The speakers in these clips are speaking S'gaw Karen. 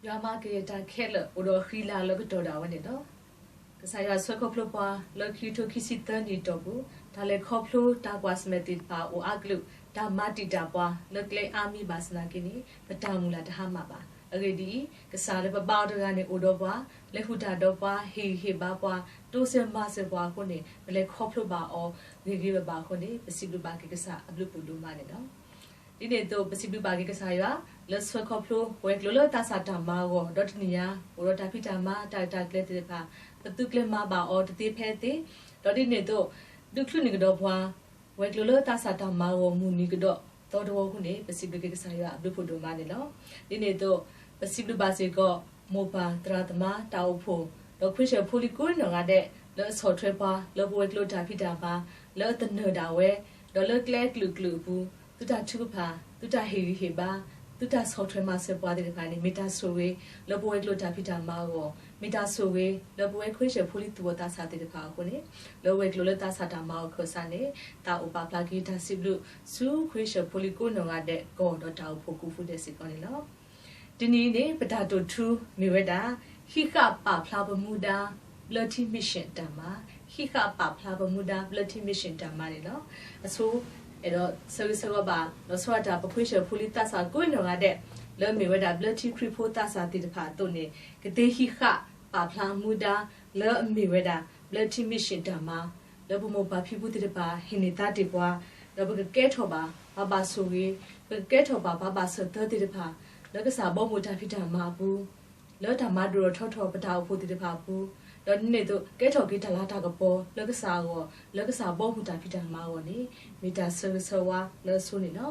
တၢ်မၤက့ၤတၢ်ခဲလၢာ်အိၣ်ဒီးဃံလၤလၢကတီၢ်ဒၣ်ဝဲန့ၣ်လီၤ. ကစၢ်ယွၤဆှၢခီဖျိပှၤလၢခံကထိခံဆံသၢနံၣ်အတီၢ်ပူၤ, တၢ်လဲၤခီဖျိတၢ်ကွၢ်ဆၢၣ်မဲာ်သ့ၣ်တဖၣ်အိၣ်အါကလုာ်, တၢ်မၤတံာ်တာ်ပှၤလၢကျဲအါမံၤဘၣ်ဆၣ်သနာ်က့န့ၣ် ပတၢ်မုၢ်လၢ်တဟါမၢ်ဘၣ်. အဂ့ၢ်ဒ်အံၤ, ကစၢ်လၢပဘါအီၤတဂၤန့ၣ်အိၣ်ဒီးပှၤ, လဲၤဃုာ်တၢ်ဒီးပှၤ, ဟ့ၣ်ဂံၢ်ဟ့ၣ်ဘါပှၤ, တိစၢၤမၤစၢၤပှၤအဃိန့ၣ် ပလဲၤခီဖျိဘၣ်အီၤဂ့ၤဂ့ၤဘၣ်ဘၣ်အဃိန့ၣ် ပစံးဘျုးဘၣ်က့ၤကစၢ်အဘျုးဖးဒိၣ်မးန့ၣ်လီၤ. ဒ်န့ၣ်အသိး ပစံးဘျုးဘၣ်က့ၤကစၢ်ယွၤ လၢဆှၢခီဖျိပဝဲၤကျိၤလၢသးစၢ်တၢ်မၤအဂီၢ်, ဒီးတနံၤညါ အိၣ်ဒီးတၢ်ဖံးတၢ်မၤ တၢ်ရဲၣ်တၢ်ကျဲၤသ့ၣ်တဖၣ် ပသုးကျဲၤမၤဘၣ်အီၤတသ့ဖဲအသ့, ဒီးဒ်န့ၣ်အသိး ဒုးချုးန့ၢ်ကဒီးပှၤ ဝဲၤကျိၤလၢသးစၢ်တၢ်မၤအဂီၢ်မုၢ်နံၤကဒီးသီတဝီအဃိန့ၣ် ပစံးဘျုးက့ၤကစၢ်ယွၤအဘျုးဖးဒိၣ်မးန့ၣ်လီၤ. ဒ်န့ၣ်အသိး ပစံးဘျုးဘၣ်စ့ၢ်ကီး မိၢ်ပၢ်သရၣ်သမါ တၢ်အိၣ်ဖှိၣ် ဒီးခွ့ဆၢၣ်ဖိလံၤကိးနီၢ်ဂၤဒဲး လၢအဆီၣ်ထွဲပှၤ လၢပဝဲၤကျိၤတၢ်ဖံးတၢ်မၤ လၢအသနၢၣ်ဒၣ်ဝဲ ဒီးလၢကျဲအကလုာ်ကလုာ်အပူၤ သုတၢ်ထုကဖၣ် သုတၢ်ဟ့ၣ်ဂံၢ်ဟ့ၣ်ဘါ သုတၢ်ဆီၣ်ထွဲမၤစၢၤပှၤသ့ၣ်တဖၣ်န့ၣ် မ့ၢ်တၢ်ဆိၣ်ဂ့ၤ လၢပဝဲၤကျိၤတၢ်ဖံးတၢ်မၤအဂီၢ်, မ့ၢ်တၢ်ဆိၣ်ဂ့ၤ လၢပဝဲခွ့ဆၢၣ်ဖိလံၤသူၣ်ဘီၣ်သးစၢ်သ့ၣ်တဖၣ်အဃိန့ၣ် လၢဝဲၤကျိၤလၢသးစၢ်တၢ်မၤအဂီၢ်ခၢၣ်စးန့ၣ် သးအိၣ်ပာ်ဖျါက့ၤတၢ်စံးဘျုး ဆူခွ့ဆၢၣ်ဖိလံၤကိးနီၢ်ဂၤဒဲး ကီၢ်ဒီးတၢ်အိၣ်ဖှိၣ်ကိးဖုဒဲးစ့ၢ်ကီးန့ၣ်လီၤ. တနံၤအံၤန့ၣ် ပတၢ်တိာ်ထူမ့ၢ်ဝဲဒၣ် ဟံးဃာ်ပာ်ဖျါပမူဒါ Blood Tea Mission တၢ်မၤ, ဟံးဃာ်ပာ်ဖျါပမူဒါ Blood Tea Mission တၢ်မၤန့ၣ်လီၤ. အဆိ အဲၣ်ဒိးဆၢဂ့ၤဆၢဝါဘၣ် လီၤဆီဒၣ်တၢ် ပခွ့ဆၢၣ်ဖိလံၤသးစၢ်ကိးနီၢ်ဂၤဒဲး လၢအမ့ၢ်ဝဲဒၣ် Blood Tea ခရံာ်ဖိသးစၢ်သ့ၣ်တဖၣ်အသိးန့ၣ် ကသ့ဟံးဃာ်ပာ်ဖျါမူဒါ လၢအမ့ၢ်ဝဲဒၣ် Blood Tea Mission တၢ်မၤ လၢပမိၢ်ပၢ်ဖံဖုသ့ၣ်တဖၣ် ဟ့ၣ်န့ၢ်သါတ့ၢ်ပှၤ, ဒီးပကကဲထီၣ်ဘၣ် ပှၤဘၣ်ဆိၣ်ဂ့ၤ, ပကကဲထီၣ်ဘၣ် ပှၤဘၣ်စၢၤသၢသ့ၣ်တဖၣ် လၢကစၢ်ဘီမုၢ်တၢ်ဖံးတၢ်မၤအပူၤ, လၢတၢ်မၤဒိၣ်ထီၣ်ထီထီၣ်ပတၢ်အိၣ်ဖှိၣ်သ့ၣ်တဖၣ်အပူၤ, ဒီးဒ်န့ၣ်အသိး ကဲထီၣ်က့ၤတၢ်လၤတၢ်ကပီၤလၢကစၢ်အဂီၢ်, လၢကစၢ်ဘီမုၢ်တၢ်ဖံးတၢ်မၤအဂီၢ်န့ၣ် မ့ၢ်တၢ်ဆၢဂ့ၤဆၢဝါလၢအဆိန့ၣ်လီၤ.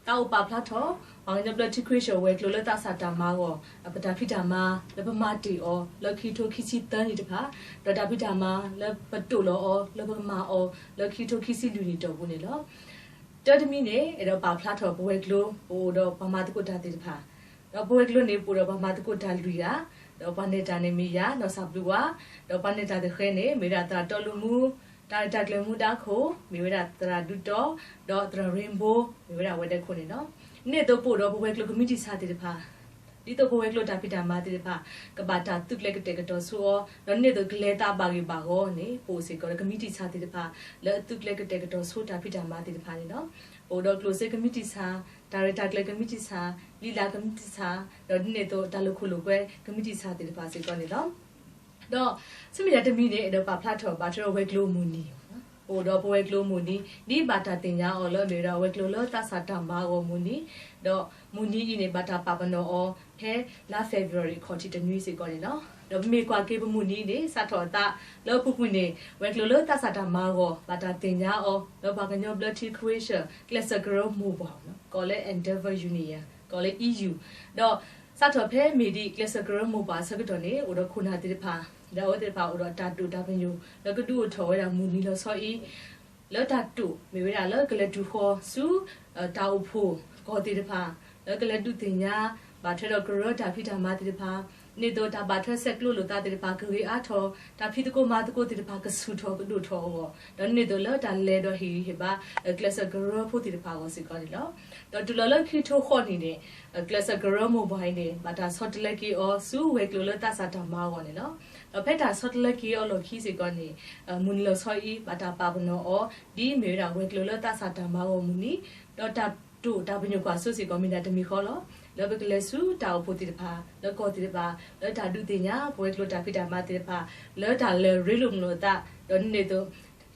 သးအိၣ်ပာ်ဖျါထီၣ် ပှၤကညီ Blood Tea ခွ့ဆၢၣ်ဝဲၤကျိၤလၢသးစၢ်တၢ်မၤအဂီၢ် ပတၢ်ဖံးတၢ်မၤ လၢပမၤတ့ၢ်အီၤ လၢခံကထိခံဆံသၢနံၣ်တဖၣ်, ဒီးတၢ်ဖံးတၢ်မၤလၢပတိာ်လီၤအီၤ လၢပကမၤအီၤ လၢခံကထိခံဆံလွံၢ်နံၣ်တီၢ်ပူၤန့ၣ်လီၤ. တၢ်တမံၤန့ၣ် အဲၣ်ဒိးပာ်ဖျါထီၣ်ပဝဲၤကျိၤ ပအိၣ်ဒီးပှၤမၤသကိးတၢ်သ့ၣ်တဖၣ်, ဒီးပဝဲၤကျိၤန့ၣ် ပအိၣ်ဒီးပှၤမၤသကိးတၢ်လွံၢ်ဂၤ, ဒီးပှၤနဲၣ်တၢ်န့ၣ်မ့ၢ်ယၤ နီၢ်စၢ်ဘျုးဝါ, ဒီးပှၤနဲၣ်တၢ်သဃဲန့ၣ် မ့ၢ်ဝဲဒၣ်သရၣ်တီလူမူ, တၢ်ရဲၣ်တၢ်ကျဲၤမူဒါခိၣ် မ့ၢ်ဝဲဒၣ်သရၣ်ဒူတီ, ဒီးသရၣ် Rainbow မ့ၢ်ဝဲဒၣ်ဝဲၤဒၢးခိၣ်န့ၣ်လီၤ. ဒ်န့ၣ်အသိး ပအိၣ်ဒီးပဝဲၤကျိၤကမံးတံာ်ဆၣ်သ့ၣ်တဖၣ် ဒ်သိးပဝဲၤကျိၤတၢ်ဖံးတၢ်မၤသ့ၣ်တဖၣ် ကဘၣ်တၢ်သုးကျဲၤကတဲာ်ကတီၤဆိအီၤ, ဒီးဒ်န့ၣ်အသိးကလဲၤသးဘၣ်ဂ့ၢ်ဘၣ်ဂီၢ်န့ၣ် ပအိၣ်စ့ၢ်ကီးဒီးကမံးတံာ်ဆၣ်သ့ၣ်တဖၣ် လၢအသုးကျဲၤကတဲာ်ကတီၤဆိတၢ်ဖံးတၢ်မၤသ့ၣ်တဖၣ်န့ၣ်လီၤ. ပအိၣ်ဒီးကျိၣ်စ့ကမံးတံာ်ဆၣ်, တၢ်ရဲၣ်တၢ်ကျဲၤကမံးတံာ်ဆၣ်, လံာ်လၢ်ကမံးတံာ်ဆၣ်, ဒီးဒ်န့ၣ်အသိးတၢ်လိာ်ခိၣ်လိာ်ကွဲကမံးတံာ်ဆၣ်သ့ၣ်တဖၣ်စ့ၢ်ကီးန့ၣ်လီၤ. ဒီးဆူမဲာ်ညါတမံၤန့ၣ် အဲၣ်ဒိးပာ်ဖျါထီၣ်ဘၣ်ထွဲဒီးဝဲၤကျိၤမုၢ်နံၤ, ပအိၣ်ဒီးပဝဲၤကျိၤမုၢ်နံၤ ဒ်ဘၣ်တၢ်သ့ၣ်ညါအီၤလၢအမ့ၢ်ဝဲဒၣ်ဝဲၤကျိၤလၢသးစၢ်တၢ်မၤအဂီၢ်မုၢ်နံၤ, ဒီးမုၢ်နံၤအံၤန့ၣ် ဘၣ်တၢ်ပာ်ပနီၣ်အီၤဖဲလါ February ခီၣ်ထံးတနွံစ့ၢ်ကီးန့ၣ်လီၤ. ဒီးပမ့ၢ်ကွၢ်က့ၤပမုၢ်နံၤန့ၣ် စးထီၣ်အသးလၢအပူၤကွံာ်န့ၣ် ဝဲၤကျိၤလၢသးစၢ်တၢ်မၤအဂီၢ် ဘၣ်တၢ်သ့ၣ်ညါအီၤလၢပှၤကညီ Blood Tea ခွ့ဆၢၣ် ကျဲးစၢးကရၢမိၢ်ပှၢ် ကိးလၢ Endeavour Union ကိးလၢ E U, ဒီးစးထီၣ်ဖဲမ့ၢ်ဒ်ကျဲးစၢးကရၢမိၢ်ပှၢ်အဆၢကတီၢ်န့ၣ် အိၣ်ဒီးခိၣ်နၢ်သ့ၣ်တဖၣ်, ဒီးအဝဲသ့ၣ်တဖၣ်အိၣ်ဒီးတၢ်တိာ်တၢ်ပညိၣ် လၢကဒုးအိၣ်ထီၣ်ဝဲဒၣ်မုၢ်နံၤလီၤဆီအံၤ လၢတၢ်တိာ်မ့ၢ်ဝဲဒၣ်လၢကလဲၤတုၤဃီၤဆူ တၢ်အိၣ်ဖှိၣ်ကီၢ်သ့ၣ်တဖၣ် လၢကလဲၤဒုးသ့ၣ်ညါ ဘၣ်ထွဲဒီးကရၢတၢ်ဖံးတၢ်မၤသ့ၣ်တဖၣ်, ဒ်န့ၣ်အသိးတၢ်ဘၣ်ထွဲဆဲးကျိးလိာ်သးသ့ၣ်တဖၣ် ကဂ့ၤအါထီၣ်, တၢ်ဖံးသကိးမၤသကိးသ့ၣ်တဖၣ် ကဆူၣ်ထီၣ်ကဒိၣ်ထီၣ်အဂီၢ်, ဒီးဒ်န့ၣ်အသိးလၢတၢ်လဲၤဒီးဟ့ၣ်ဂံၢ်ဟ့ၣ်ဘါ ကျဲးစၢးကရၢဖိသ့ၣ်တဖၣ်အဂီၢ်စ့ၢ်ကီးန့ၣ်လီၤ. ဒီးတုၤလီၤလၢခံကထိဃိးနံၣ်န့ၣ် ကျဲးစၢးကရၢမိၢ်ပှၢ်အံၤန့ၣ် ဘၣ်တၢ်ဆီတလဲက့ၤအီၤဆူဝဲၤကျိၤလၢသးစၢ်တၢ်မၤအဂီၢ်န့ၣ်လီၤ. ဒီးဖဲတၢ်ဆီတလဲက့ၤအီၤလီၢ်ခံစ့ၢ်ကီးန့ၣ် မုၢ်နံၤလီၤဆီအံၤ ဘၣ်တၢ်ပာ်ပနီၣ်အီၤ ဒ်အမ့ၢ်ဝဲဒၣ်ဝဲၤကျိၤလၢသးစၢ်တၢ်မၤအဂီၢ်မုၢ်နံၤ, ဒီးတၢ်တိာ်တၢ်ပညိၣ်ကွၢ်စိစ့ၢ်ကီးမ့ၢ်ဒၣ်တမံၤဃီလီၤ. လၢပကလဲၤဆူတၢ်အိၣ်ဖှိၣ်သ့ၣ်တဖၣ် လၢကီၢ်သ့ၣ်တဖၣ် လၢတၢ်ဒုးသ့ၣ်ညါ ပဝဲၤကျိၤတၢ်ဖံးတၢ်မၤသ့ၣ်တဖၣ် လၢတၢ်လဲၤရ့လိာ်မုာ်လိာ်သး ဒီးဒ်န့ၣ်အသိး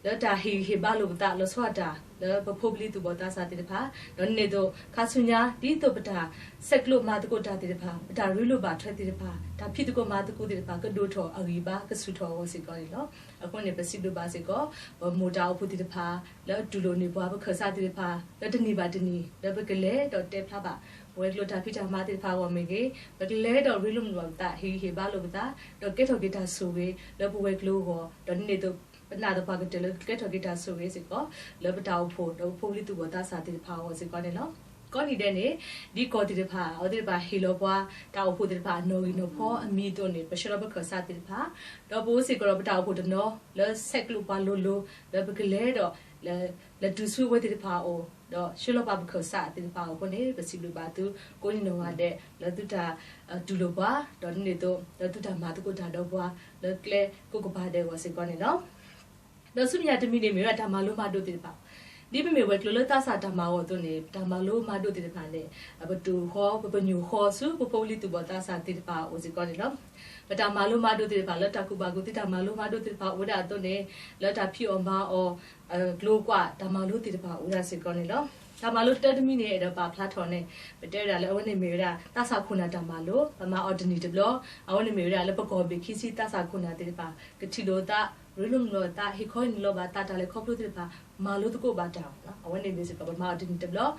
လၢတၢ်ဟ့ၣ်ဂံၢ်ဟ့ၣ်ဘါလိာ်ပသး လီၤဆီဒၣ်တၢ် လၢပဖိပလံၤသူၣ်ဘီၣ်သးစၢ်သ့ၣ်တဖၣ်, ဒီးဒ်န့ၣ်အသိး ခါဆူညါ ဒ်သိးပတၢ်ဆဲးကျိးမၤသကိးတၢ်သ့ၣ်တဖၣ် ပတၢ်ရ့လိာ်ဘၣ်ထွဲသ့ၣ်တဖၣ် တၢ်ဖံးသကိးမၤသကိးသ့ၣ်တဖၣ် ကဒိၣ်ထီၣ်အဂံၢ်ဘါ ကဆူၣ်ထီၣ်အဂီၢ်စ့ၢ်ကီးန့ၣ်လီၤ. အဃိန့ၣ် ပစံးဘျုးဘၣ်စ့ၢ်ကီး ပမိၢ်တၢ်အိၣ်ဖှိၣ်သ့ၣ်တဖၣ် လၢအတူၢ်လိာ်န့ၢ်ပှၤပခၢၣ်စးသ့ၣ်တဖၣ် လၢတနံၤဘၣ်တနံၤ လၢပကလဲၤဒီးတဲဖျါဘၣ် ပဝဲၤကျိၤတၢ်ဖံးတၢ်မၤသ့ၣ်တဖၣ်အဂီၢ်မ့ၢ်ဂ့ၤ, ပကလဲၤဒီးရ့လိာ်မုာ်လိာ်ပသး ဟ့ၣ်ဂံၢ်ဟ့ၣ်ဘါလိာ်ပသး ဒီးကဲထီၣ်က့ၤတၢ်ဆိၣ်ဂ့ၤ လၢပဝဲၤကျိၤအဂီၢ် ဒီးဒ်န့ၣ်အသိး ပနာ်သပှၢ်ကတၢၢ်လၢကကဲထီၣ်က့ၤတၢ်ဆိၣ်ဂ့ၤစ့ၢ်ကီး လၢပတၢ်အိၣ်ဖှိၣ် ဒီးပဖိပလံၤသူၣ်ဘီၣ်သးစၢ်သ့ၣ်တဖၣ်အဂီၢ်စ့ၢ်ကီးန့ၣ်လီၤ. ကိးနံၤဒဲးန့ၣ် ဒ်ကီၢ်သ့ၣ်တဖၣ် အဝဲသ့ၣ်တဖၣ်ဟ့ၣ်လီၤပှၤ တၢ်အိၣ်ဖှိၣ်သ့ၣ်တဖၣ်အနီၣ်ဂံၢ်နီၣ်ဖီအမံၤအသိးန့ၣ် ပဆှၢလီၤပခၢၣ်စးသ့ၣ်တဖၣ်, ဒီးပအိၣ်စ့ၢ်ကီးဒီးပတၢ်အိၣ်ဖှိၣ်တနီၤ လၢဆဲးကျိးပှၤလိၤလိၤ လၢပကလဲၤဒီး လဲၤတုၤဆူအဝဲသ့ၣ်တဖၣ်အအိၣ် ဒီးဆှၢလီၤပာ်ပခၢၣ်စးသ့ၣ်တဖၣ်အအိၣ်အဃိန့ၣ် ပစံးဘျုးဘၣ်သုကိးနံၤနီၢ်ဂၤဒဲး လၢသုတၢ်တူၢ်လိာ်ပှၤ ဒီးဒ်န့ၣ်အသိး လၢသုတၢ်မၤသကိးတၢ်ဒီးပှၤ လၢကျဲကိးကပၤဒဲးအဂီၢ်စ့ၢ်ကီးန့ၣ်လီၤ. ဒီးဆူမဲာ်ညါတမံၤန့ၣ် မ့ၢ်ဝဲဒၣ်တၢ်မၤလိမၤဒိးသ့ၣ်တဖၣ်, ဒ်ပမ့ၢ်ဝဲၤကျိၤလၢသးစၢ်တၢ်မၤအီၤအသိးန့ၣ် တၢ်မၤလိမၤဒိးသ့ၣ်တဖၣ်န့ၣ် ပတူၢ်ဃီ ပပညိၣ်ဃီဆူပဖိပလံၤသူၣ်ဘီၣ်သးစၢ်သ့ၣ်တဖၣ်အအိၣ်စ့ၢ်ကီးန့ၣ်လီၤ. ပတၢ်မၤလိမၤဒိးသ့ၣ်တဖၣ် လၢတၢ်ကူၣ်ဘၣ်ကူၣ်သ့တၢ်မၤလိမၤဒိးသ့ၣ်တဖၣ်အိၣ်ဝဲဒၣ်အသိးန့ၣ် လၢတၢ်ဖံးအီၣ်မၤအီၣ် ကျိၤကွာ်တၢ်မၤလိသ့ၣ်တဖၣ်အိၣ်ဝဲဒၣ်စ့ၢ်ကီးန့ၣ်လီၤ. တၢ်မၤလိတၢတမံၤန့ၣ် အဲၣ်ဒိးပာ်ဖျါထီၣ်န့ၣ် ပတဲဝဲဒၣ်လၢအဝဲန့ၣ်မ့ၢ်ဝဲဒၣ် သးစၢ်ခိၣ်နၢ်တၢ်မၤလိ ပမၤအီၤတနံၣ်တဘျီ, အဝဲန့ၣ်မ့ၢ်ဝဲဒၣ်လၢပကီၢ်ဘ့ၣ်ခံဆံသးစၢ်ခိၣ်နၢ်သ့ၣ်တဖၣ် ကထံၣ်လိာ်သး ရ့လိာ်မုာ်လိာ်သး ဟ့ၣ်ခီဟ့ၣ်နီၤလိာ်ဘၣ်သး တၢ်လဲၤခီဖျိသ့ၣ်တဖၣ် မၤလိသကိးဘၣ်တၢ်အီၤ, အဝဲန့ၣ်မ့ၢ်စ့ၢ်ကီး ပမၤအီၤတနံၣ်တဘျီ,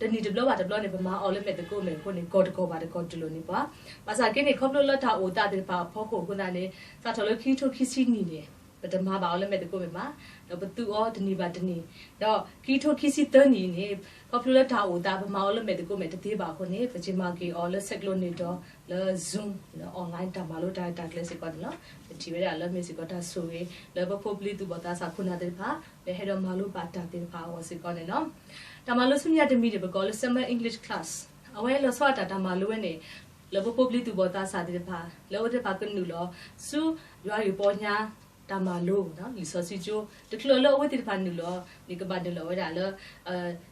ဒီးတနံၣ်တဘျီဘၣ်တဘျီန့ၣ် ပမၤအီၤလၢမဲာ်သကိးမဲာ်အဃိန့ၣ် ကီၢ်တကီၢ်ဘၣ်တကီၢ်တူၢ်လိာ်န့ၢ်ပှၤ, ဘၣ်ဆၣ်က့န့ၣ် ခီဖျိလၢတၢ်အိၣ်သးသ့ၣ်တဖၣ်အဖီခိၣ်အဃိသတးန့ၣ် စးထီၣ်လၢခံကထိခံဆံနံၣ်န့ၣ် ပတမၤဘၣ်အီၤလၢမဲာ်သကိးမဲာ်ဘၣ်, ဒီးပသူအီၤတနံၣ်ဘၣ်တနံၣ်, ဒီးခံကထိခံဆံသၢနံၣ်န့ၣ် ခီဖျိလၢတၢ်အိၣ်သး ပမၤအီၤလၢမဲာ်သကိးမဲာ်တသ့ဘၣ်အဃိန့ၣ် ပက့ၤမၤက့ၤအီၤလၢဆဲးကျိးန့ၢ်ဒီး လၢ Zoom လၢ online တၢ်မၤလိတၢ်ရဲၣ်တၢ်ကျဲၤစ့ၢ်ကီးန့ၣ်လီၤ. ပထံၣ်ဝဲဒၣ်လၢမ့ၢ်စ့ၢ်ကီးတၢ်ဆိၣ်ဂ့ၤ လၢပဖိပလံၤသူၣ်ဘီၣ်သးစၢ်ခိၣ်နၢ်သ့ၣ်တဖၣ် လၢဟဲဒီးမၤလိဘၣ်တၢ်သ့ၣ်တဖၣ်အဂီၢ်စ့ၢ်ကီးန့ၣ်လီၤ. တၢ်မၤလိဆူမဲာ်ညါတမံၤန့ၣ် ပကိးလၢ Summer English Class, အဝဲလီၤဆီဒၣ်တၢ်တၢ်မၤလိဝဲန့ၣ် လၢပဖိပလံၤသူၣ်ဘီၣ်သးစၢ်သ့ၣ်တဖၣ် လၢအဝဲသ့ၣ်တဖၣ်ကနုာ်လီၤဆူ ယွၤအပီညါ တၢ်မၤလိ လံာ်စီဆှံကၠိ တချုးလၢအဝဲသ့ၣ်တဖၣ်နုာ်လီၤန့ၣ် ကဘၣ်နုာ်လီၤဝဲဒၣ်လၢ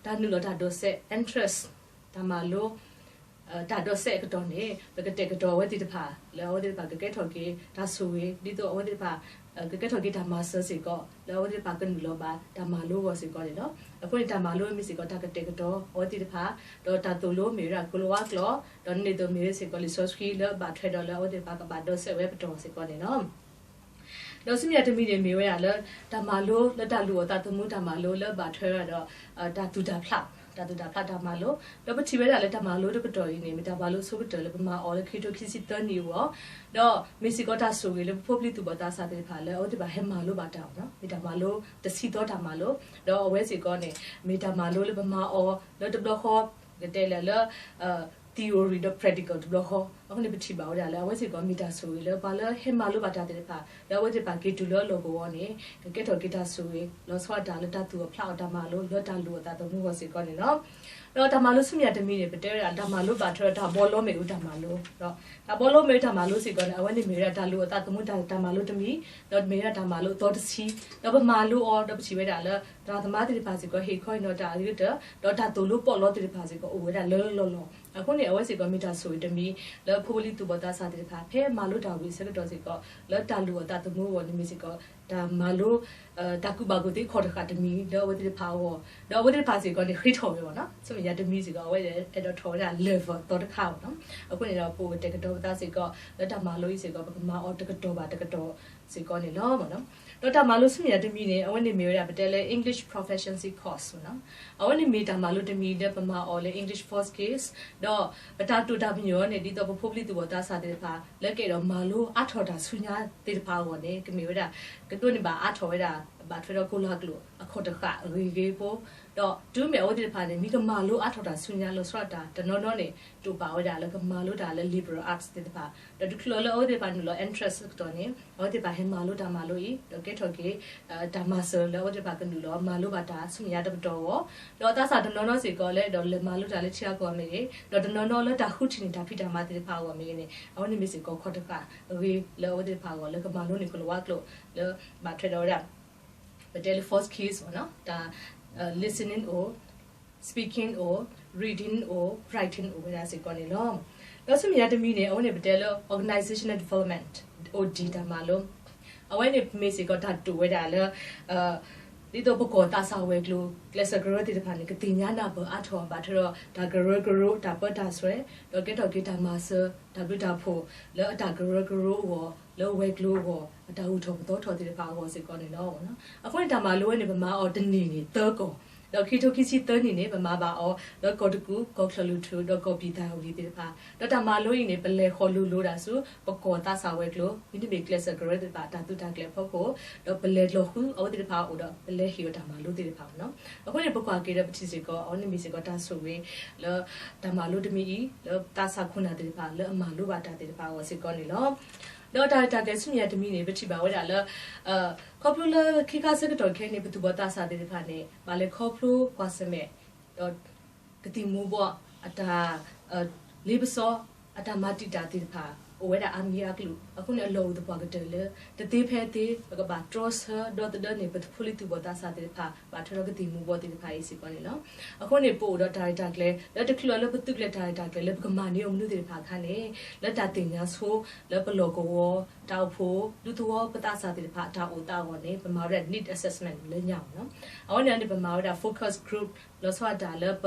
တၢ်နုာ်လီၤတၢ်ဒိးစဲး interest တၢ်မၤလိ တၢ်ဒိးစဲးအကတီၢ်န့ၣ် ပကတဲာ်ကတီၤအဝဲသ့ၣ်တဖၣ် လၢအဝဲသ့ၣ်တဖၣ်ကကဲထီၣ်က့ၤတၢ်ဆိၣ်ဂ့ၤ ဒ်သိးအဝဲသ့ၣ်တဖၣ် ကကဲထီၣ်က့ၤတၢ်မၤစၢၤစ့ၢ်ကီး လၢအဝဲသ့ၣ်တဖၣ်ကနုာ်လီၤဘၣ်တၢ်မၤလိအဂီၢ်စ့ၢ်ကီးန့ၣ်လီၤ. အဃိန့ၣ် တၢ်မၤလိမ့ၢ်စ့ၢ်ကီးတၢ်ကတဲာ်ကတီၤအဝဲသ့ၣ်တဖၣ်, ဒီးတၢ်သိၣ်လိမ့ၢ်ဝဲဒၣ်ကိၤလၤဝါကျိာ်, ဒီးဒ်န့ၣ်အသိးမ့ၢ်ဝဲစ့ၢ်ကီးလံာ်စီဆှံလၢအဘၣ်ထွဲဒီးလၢအဝဲသ့ၣ်တဖၣ်ကဘၣ်ဒိးစဲးဝဲပတီၢ်စ့ၢ်ကီးန့ၣ်လီၤ. ဒီးဆူမဲာ်ညါတမံၤန့ၣ် မ့ၢ်ဝဲဒၣ်လၢ တၢ်မၤလိလၢတၢ်လူၤအီၤသးသမူတၢ်မၤလိလၢအဘၣ်ထွဲဝဲဒၣ်ဒီး တၢ်သူၣ်တၢ်ဖျး, တၢ်သူၣ်တၢ်ဖျးတၢ်မၤလိ, ဒီးပထံၣ်ဝဲဒၣ်လၢတၢ်မၤလိတကတီၢ်အံၤန့ၣ် မ့ၢ်တၢ်မၤလိအဆိကတၢၢ်လၢပမၤအီၤလၢခံကထိခံဆံသၢနံၣ်အဂီၢ်, ဒီးမ့ၢ်စ့ၢ်ကီးတၢ်ဆိၣ်ဂ့ၤလၢပဖိပလံၤသူၣ်ဘီၣ်သးစၢ်သ့ၣ်တဖၣ်လၢအဝဲသ့ၣ်တဖၣ်ဟဲမၤလိဘၣ်တၢ်အီၤ, မ့ၢ်တၢ်မၤလိတဆံသီတၢ်မၤလိ, ဒီးအဝဲစ့ၢ်ကီးန့ၣ် မ့ၢ်တၢ်မၤလိလၢပမၤအီၤလၢတဘျီဃီ ကတဲလဲၣ်လၢ theory ဒီး practical တဘျီဃီ, အဃိန့ၣ် ပထံၣ်ဘၣ်ဝဲဒၣ်လၢအဝဲစ့ၢ်ကီးမ့ၢ်တၢ်ဆိၣ်ဂ့ၤလၢပှၤလၢဟဲမၤလိဘၣ်တၢ်သ့ၣ်တဖၣ် လၢအဝဲသ့ၣ်တဖၣ်က့ၤတုၤလၢအလီၢ်ကဝီၤန့ၣ် ကကဲထီၣ်က့ၤတၢ်ဆိၣ်ဂ့ၤ လီၤဆီဒၣ်တၢ်လၢတၢ်သူၣ်အီၣ်ဖျးအီၣ်တၢ်မၤလိ လၢတၢ်လူၤအီၤသးသမူအဂီၢ်စ့ၢ်ကီးန့ၣ်လီၤ. ဒီးတၢ်မၤလိဆူမဲာ်ညါတမံၤန့ၣ် ပတဲဝဲဒၣ်တၢ်မၤလိဘၣ်ထွဲဒီးတၢ်ဘီလီမ့ၣ်အူတၢ်မၤလိ, ဒီးတၢ်ဘီလီမ့ၣ်အူတၢ်မၤလိစ့ၢ်ကီးန့ၣ် အဝဲန့ၣ်မ့ၢ်ဝဲဒၣ်တၢ်လူၤအီၤသးသမူတၢ်မၤလိတမံၤ, ဒီးမ့ၢ်ဝဲဒၣ်တၢ်မၤလိအသီတဆံ, ဒီးပမၤလိအီၤ ဒီးပထံၣ်ဝဲဒၣ်လၢ သရၣ်သမါသ့ၣ်တဖၣ်စ့ၢ်ကီး ဟ့ၣ်ခီဟ့ၣ်နီၤတၢ်အဂ့ၤကတၢၢ် ဒီးတၢ်သိၣ်လိပီးလီသ့ၣ်တဖၣ်စ့ၢ်ကီးအိၣ်ဝဲဒၣ်လၢလီၢ်လီၢ်. အဃိန့ၣ် အဝဲစ့ၢ်ကီးမ့ၢ်တၢ်ဆိၣ်ဂ့ၤတမံၤ လၢဖိပလံၤသူၣ်ဘီၣ်သးစၢ်သ့ၣ်တဖၣ် ဖဲမၤလိတၢ်ဝံၤအဆၢကတီၢ်စ့ၢ်ကီး လၢတၢ်လူၤအီၤသးသမူအဂီၢ်န့ၣ်မ့ၢ်စ့ၢ်ကီး တၢ်မၤလိ တၢ်ကူၣ်ဘၣ်ကူၣ်သ့ခီၣ်တဃာ်တမံၤ လၢအဝဲသ့ၣ်တဖၣ်အဂီၢ်, ဒီးအဝဲသ့ၣ်တဖၣ်စ့ၢ်ကီးန့ၣ် ဃ့ထီၣ်ဝဲဘၣ်နီၤ, ဆူမဲာ်ညါတမံၤစ့ၢ်ကီး အဝဲအဲၣ်ဒိးထီၣ်ဝဲဒၣ် level သီတခါဘၣ်နီၤ. အဃိန့ၣ်ဒီး ပအိၣ်ကတဲာ်ကတီၤပသးစ့ၢ်ကီး လၢတၢ်မၤလိအံၤစ့ၢ်ကီး ပကမၤအီၤတကတီၢ်ဘၣ်တကတီၢ်စ့ၢ်ကီးန့ၣ်လီၤ. ဒီးတၢ်မၤလိဆူမဲာ်ညါတမံၤန့ၣ် အဝဲန့ၣ်မ့ၢ်ဝဲဒၣ်ပတဲလၢ English Proficiency Course နီၤ. အဝဲန့ၣ်မ့ၢ်တၢ်မၤလိတမံၤလၢပမၤအီၤလၢ English First Class ဒီးပတၢ်တိာ်တၢ်ပညိၣ်န့ၣ် ဒ်သိးပဖိပလံၤသူၣ်ဘီၣ်သးစၢ်သ့ၣ်တဖၣ် လၢကအဲၣ်ဒိးမၤလိအါထီၣ်တၢ်ဆူညါသ့ၣ်တဖၣ်အဂီၢ်န့ၣ် ကမ့ၢ်ဝဲဒၣ် ကဒိးန့ၢ်ဘၣ်အါထီၣ်ဝဲဒၣ် ဘၣ်ထွဲဒီးကိးလၤကျိာ်အခီၣ်တဃာ်အဂ့ၤဂ့ၤဖိ ဒီးတုၤမ့ၢ်အဝဲသ့ၣ်တဖၣ်န့ၣ် မ့ၢ်ကမၤလိအါထီၣ်တၢ်ဆူညါလီၤဆီဒၣ်တၢ် တနီၤနီၤန့ၣ် တိာ်ပာ်ဝဲဒၣ်လၢကမၤလိတၢ်လၢ liberal arts သ့ၣ်တဖၣ် ဒီးတချုးလၢအဝဲသ့ၣ်တဖၣ်နုာ်လီၤ entrance အကတီၢ်န့ၣ် အဝဲသ့ၣ်တဖၣ်ဟဲမၤလိတၢ်မၤလိအံၤ ဒီးကဲထီၣ်က့ၤ တၢ်မၤစၢၤလၢအဝဲသ့ၣ်တဖၣ်ကနုာ်လီၤမၤလိဘၣ်တၢ်ဆူမဲာ်ညါတပတီၢ်အဂီၢ်, ဒီးသးစၢ်တနီၤနီၤစ့ၢ်ကီးလၢ ဒီးလဲၤမၤလိတၢ်လၢထံဂၤကီၢ်ဂၤမ့ၢ်ဂ့ၤ, ဒီးတနီၤနီၤလၢတၢ်ဃုထံၣ်န့ၢ်တၢ်ဖံးတၢ်မၤသ့ၣ်တဖၣ်အဂီၢ်မ့ၢ်ဂ့ၤန့ၣ် အဝဲန့ၣ်မ့ၢ်စ့ၢ်ကီးခီၣ်တဃာ်အဂ့ၤလၢအဝဲသ့ၣ်တဖၣ်အဂီၢ် လၢကမၤလိန့ၢ်ကိၤလၤဝါကျိာ် လၢဘၣ်ထွဲဒီးဝဲဒၣ် ပတဲလၢ four skills တၢ် listening အိၣ်, speaking အိၣ်, reading အိၣ်, writing အိၣ်ဝဲဒၣ်စ့ၢ်ကီးန့ၣ်လီၤ. ဒီးဆူမဲာ်ညါတမံၤန့ၣ် အဝဲန့ၣ်ပတဲလၢ organizational development အိၣ်ဒံးတၢ်မၤလိ အဝဲန့ၣ်မ့ၢ်စ့ၢ်ကီးတၢ်တိာ်ဝဲဒၣ်လၢ ဒ်သိးပကီၢ်သးစၢ်ဝဲၤကျိၤ ကျဲးစၢးကရၢသ့ၣ်တဖၣ်န့ၣ် ကသ့ၣ်ညါနၢ်ပၢၢ်အါထီၣ်ဘၣ်ထွဲဒီး တၢ်ကရၢကရိတၢ်ပၢတၢ်ဆှၢ ဒီးကဲထီၣ်က့ၤတၢ်မၤစၢၤ တၢ်ဘျုးတၢ်ဖှိၣ် လၢအတၢ်ကရၢကရိအဂီၢ် လၢဝဲၤကျိၤအဂီၢ် အတၢ်ဂုၤထီၣ်ပသီထီၣ်သ့ၣ်တဖၣ်အဂီၢ်စ့ၢ်ကီးန့ၣ်လီၤ. အဃိန့ၣ်တၢ်မၤလိဝဲန့ၣ် ပမၤအီၤတနံၣ်န့ၣ်သၢကီၢ်, ဒီးခံကထိခံဆံသၢနံၣ်န့ၣ် ပမၤဘၣ်အီၤလၢကီၢ်တကူၣ် ကီၢ်ချၢၣ်လွံၢ်ထူၣ် ဒီးကီၢ်ပံၣ်သၣ်ဝံၤသ့ၣ်တဖၣ်, ဒီးတၢ်မၤလိအံၤန့ၣ် ပလဲၤဃီၤလိၤလိၤဒၣ်ဆူ ပကီၢ်သးစၢ်ဝဲၤကျိၤ မ့တမ့ၢ်ကျဲးစၢးကရၢသ့ၣ်တဖၣ် တၢ်သုးတၢ်ကျဲၤအဖီခိၣ်, ဒီးပလဲၤလီၤဃုအဝဲသ့ၣ်တဖၣ်အအိၣ်ဒီး ပလဲၤဟ့ၣ်အီၤတၢ်မၤလိသ့ၣ်တဖၣ်န့ၣ်လီၤ. အဃိန့ၣ် ပကွၢ်က့ၤဒီးပထံၣ်စ့ၢ်ကီး အဝဲန့ၣ်မ့ၢ်စ့ၢ်ကီးတၢ်ဆိၣ်ဂ့ၤ လၢတၢ်မၤလိတမံၤအံၤ လၢသးစၢ်ခိၣ်နၢ်သ့ၣ်တဖၣ် လၢအမၤလိဘၣ်တၢ်သ့ၣ်တဖၣ်အဂီၢ်စ့ၢ်ကီးန့ၣ်လီၤ. ဒီးတၢ်ရဲၣ်တၢ်ကျဲၤဆူမဲာ်ညါတမံၤန့ၣ် ပထံၣ်ဘၣ်ဝဲဒၣ်လၢ ခီဖျိလၢခ့ခါဆၢကတီၢ်ခဲအံၤန့ၣ် ပသူၣ်ဘီၣ်သးစၢ်သ့ၣ်တဖၣ်န့ၣ် ဘၣ်လဲၤခီဖျိကွၢ်ဆၢၣ်မဲာ် ဒီး ကသံၣ်မူၤဘှီးအတၢ် လ့ပစီ အတၢ်မၤတံာ်တာ်သ့ၣ်တဖၣ် အိၣ်ဝဲဒၣ်အါမံၤအါကလုာ် အဃိန့ၣ် အလီၢ်အိၣ်သပှၢ်ကတၢၢ်လၢ တသ့ဖဲအသ့ ပကဘၣ်တြီဆၢဒီသဒၢန့ၢ် ပဖိလံၤသူၣ်ဘီၣ်သးစၢ်သ့ၣ်တဖၣ် ဘၣ်ထွဲဒီးကသံၣ်မူၤဘှီးသ့ၣ်တဖၣ်အံၤစ့ၢ်ကီးန့ၣ်လီၤ. အဃိန့ၣ် ပအိၣ်ဒီးတၢ်ရဲၣ်တၢ်ကျဲၤ လၢတချုးအီၤလၢပသုးကျဲၤတၢ်ရဲၣ်တၢ်ကျဲၤလၢပကမၤန့ၢ်အီၤမနုၤသ့ၣ်တဖၣ်အခါန့ၣ် လၢတၢ်သ့ၣ်ညါဆိ လၢပလီၢ်ကဝီၤ တၢ်အိၣ်ဖှိၣ် ဒူသဝီပသးစၢ်သ့ၣ်တဖၣ် အတၢ်အိၣ်သးအဂီၢ်န့ၣ် ပမၤဝဲဒၣ် need assessment လၢညါအီၤလီၤ. အဝဲန့ၣ်န့ၣ် ပမၤဝဲဒၣ် focus group လီၤဆီဒၣ်တၢ်လၢပ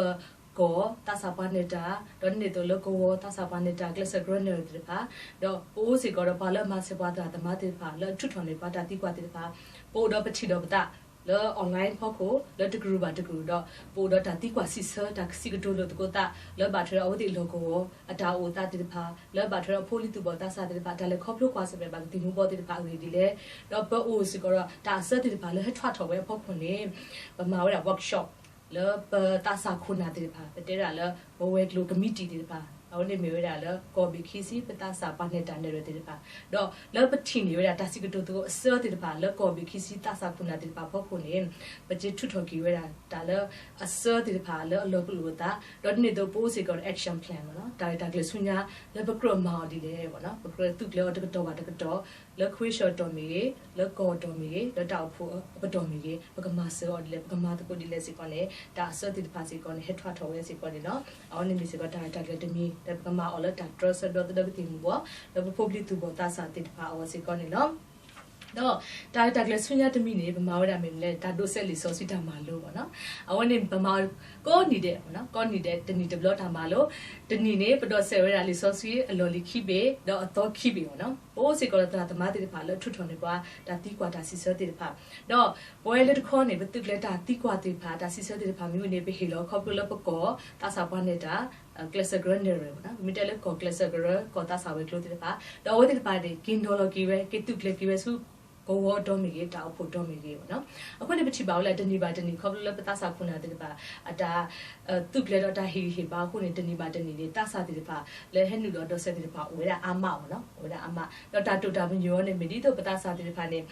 ကီၢ်သးစၢ်ပှၤနဲၣ်တၢ် ဒီးဒ်န့ၣ်အသိးလၢကဝီၤသးစၢ်ပှၤနဲၣ်တၢ် ကျဲးစၢးကရၢနဲၣ်ရွဲၣ်သ့ၣ်တဖၣ် ဒီးပအိၣ်စ့ၢ်ကီးဒီးပှၤလၢအမၤစၢၤပှၤသရၣ်သမါသ့ၣ်တဖၣ် လၢအထုးထီၣ်န့ၢ်ပှၤတၢ်သံကွၢ်သ့ၣ်တဖၣ် ပအိၣ်ဒီးပထံၣ်ဒီးပသး လၢ online ဖီခိၣ် လၢတကရူၢ်ဘၣ်တကရူၢ်ဒီး ပအိၣ်ဒီးတၢ်သံကွၢ်စံးဆၢ တၢ်စံးကတိၤလိာ်သကိးသး လၢဘၣ်ထွဲဒီးအဝဲသ့ၣ်လီၢ်ကဝီၤ အတၢ်အိၣ်သးသ့ၣ်တဖၣ် လၢဘၣ်ထွဲဒီးဖိလံၤသူၣ်ဘီၣ်သးစၢ်သ့ၣ်တဖၣ် တၢ်လဲၤခီဖျိကွၢ်ဆၢၣ်မဲာ်ဘၣ်ကသံၣ်မူၤဘှီးသ့ၣ်တဖၣ်အဂ့ၢ်ဒ်လဲၣ် ဒီးပအိၣ်စ့ၢ်ကီးဒီးတၢ်အစၢသ့ၣ်တဖၣ်လၢဟဲထီၣ်ထီၣ်ဝဲအဖီခိၣ်န့ၣ် ပမၤဝဲဒၣ် workshop လၢပသးစၢ်ခိၣ်နၢ်သ့ၣ်တဖၣ် ပတဲဒၣ်လၢ ပဝဲၤကျိၤကမံးတံာ်သ့ၣ်တဖၣ် အဝဲန့ၣ်မ့ၢ်ဝဲဒၣ်လၢကီၢ်ဘ့ၣ်ခံဆံ ပသးစၢ်ပှၤနဲၣ်တၢ်နဲၣ်ရွဲၣ်သ့ၣ်တဖၣ် ဒီးလၢပထံၣ်န့ၢ်ဝဲဒၣ်တၢ်စံးကတိၤသကိးအစၢသ့ၣ်တဖၣ် လၢကီၢ်ဘ့ၣ်ခံဆံသးစၢ်ခိၣ်နၢ်သ့ၣ်တဖၣ်ဖီခိၣ်န့ၣ် ပကထုးထီၣ်က့ၤဝဲဒၣ်တၢ်လၢအစၢသ့ၣ်တဖၣ်လၢအလီၤကလိာ်အသး ဒီးဒ်န့ၣ်အသိးပအိၣ်စ့ၢ်ကီးဒီး action plan မ့ၢ်နီၤ တၢ်ရဲၣ်တၢ်ကျဲၤဆူညါ လၢပကြၢးမၤအီၤဒ်လဲၣ်မ့ၢ်နီၤ ပကြၢးသုးကျဲၤအီၤတကတီၢ်ဘၣ်တကတီၢ် လၢခွ့ၡၢၣ်အပတီၢ်မ့ၢ်ဂ့ၤ လၢကီၢ်အပတီၢ်မ့ၢ်ဂ့ၤ လၢတၢ်အိၣ်ဖှိၣ်အပတီၢ်မ့ၢ်ဂ့ၤ ပကမၤစၢၤအီၤဒ်လဲၣ် ပကမၤသကိးဒ်လဲၣ်စ့ၢ်ကီးန့ၣ် တၢ်အစၢသ့ၣ်တဖၣ်စ့ၢ်ကီးန့ၣ် ဟဲထီၣ်ထီၣ်ဝဲစ့ၢ်ကီးန့ၣ်လီၤ. အဝဲန့ၣ်မ့ၢ်စ့ၢ်ကီးတၢ်ရဲၣ်တၢ်ကျဲၤတမံၤ လၢပကမၤအီၤလၢတၢ်တြီဆၢဒီသဒၢကသံၣ်မူၤဘှီး လၢပဖိပလံၤသူၣ်ဘီၣ်သးစၢ်သ့ၣ်တဖၣ်အဂီၢ်စ့ၢ်ကီးန့ၣ်လီၤ. ဒီးတၢ်ရဲၣ်တၢ်ကျဲၤဆူညါတမံၤန့ၣ် ပမၤဝဲဒၣ်မ့ၢ်မနုၤလဲၣ် တၢ်ဒိးစဲးလံာ်စီဆှံတၢ်မၤလိမ့ၢ်နီၤ အဝဲန့ၣ်ပမၤကိးနံၤဒဲးမ့ၢ်နီၤ ကိးနံၤဒဲးတနံၣ်တဘျီတၢ်မၤလိ တနံၣ်န့ၣ် ပဒိးစဲးဝဲဒၣ်လံာ်စီဆှံအလီၢ်လံၤခံဘ့ၣ် ဒီးအသီခံဘ့ၣ်မ့ၢ်နီၤ ပအိၣ်စ့ၢ်ကီးဒီးသရၣ်သမါသ့ၣ်တဖၣ်လၢထုးထီၣ်န့ၢ်ပှၤ တၢ်သံကွၢ်တၢ်စံးဆၢသ့ၣ်တဖၣ် ဒီးပဝဲလၢတခီန့ၣ် ပသုးကျဲၤတၢ်သံကွၢ်သ့ၣ်တဖၣ် တၢ်စံးဆၢသ့ၣ်တဖၣ်မ့ၢ်ဝံၤန့ၣ် ပဟ့ၣ်လီၤခီဖျိလၢပကီၢ် သးစၢ်ပှၤနဲၣ်တၢ် ကျဲးစၢးကရၢနဲၣ်ရွဲၣ်မ့ၢ်နီၤ မ့ၢ်တဲလၢကီၢ်ကျဲးစၢးကရၢ ကီၢ်သးစၢ်ဝဲၤကျိၤသ့ၣ်တဖၣ် ဒီးအဝဲသ့ၣ်တဖၣ်န့ၣ် က့ၤနီၤလီၤက့ၤဝဲ က့ၤသုးကျဲၤက့ၤဝဲဆူ ကဝီၤအတီၢ်မ့ၢ်ဂ့ၤ တၢ်အိၣ်ဖှိၣ်တီၢ်မ့ၢ်ဂ့ၤမ့ၢ်နီၤ အဃိန့ၣ် ပထံၣ်ဘၣ်ဝဲဒၣ်တနံၤဘၣ်တနံၤ ခီဖျိလၢပသးစၢ်ခိၣ်နၢ်သ့ၣ်တဖၣ် အတၢ် သုးကျဲၤဒီးတၢ်ဟ့ၣ်ဂံၢ်ဟ့ၣ်ဘါအဃိန့ၣ် တနံၤဘၣ်တနံၤန့ၣ် သးစၢ်သ့ၣ်တဖၣ် လၢဟဲနုာ်လီၤဒိးစဲးသ့ၣ်တဖၣ် အိၣ်ဝဲဒၣ်အါမးမ့ၢ်နီၤ အိၣ်ဝဲဒၣ်အါမး ဒီးတၢ်တိာ်တၢ်ပညိၣ်အီၤန့ၣ် မ့ၢ်ဒ်သိးပသးစၢ်သ့ၣ်တဖၣ်န့ၣ်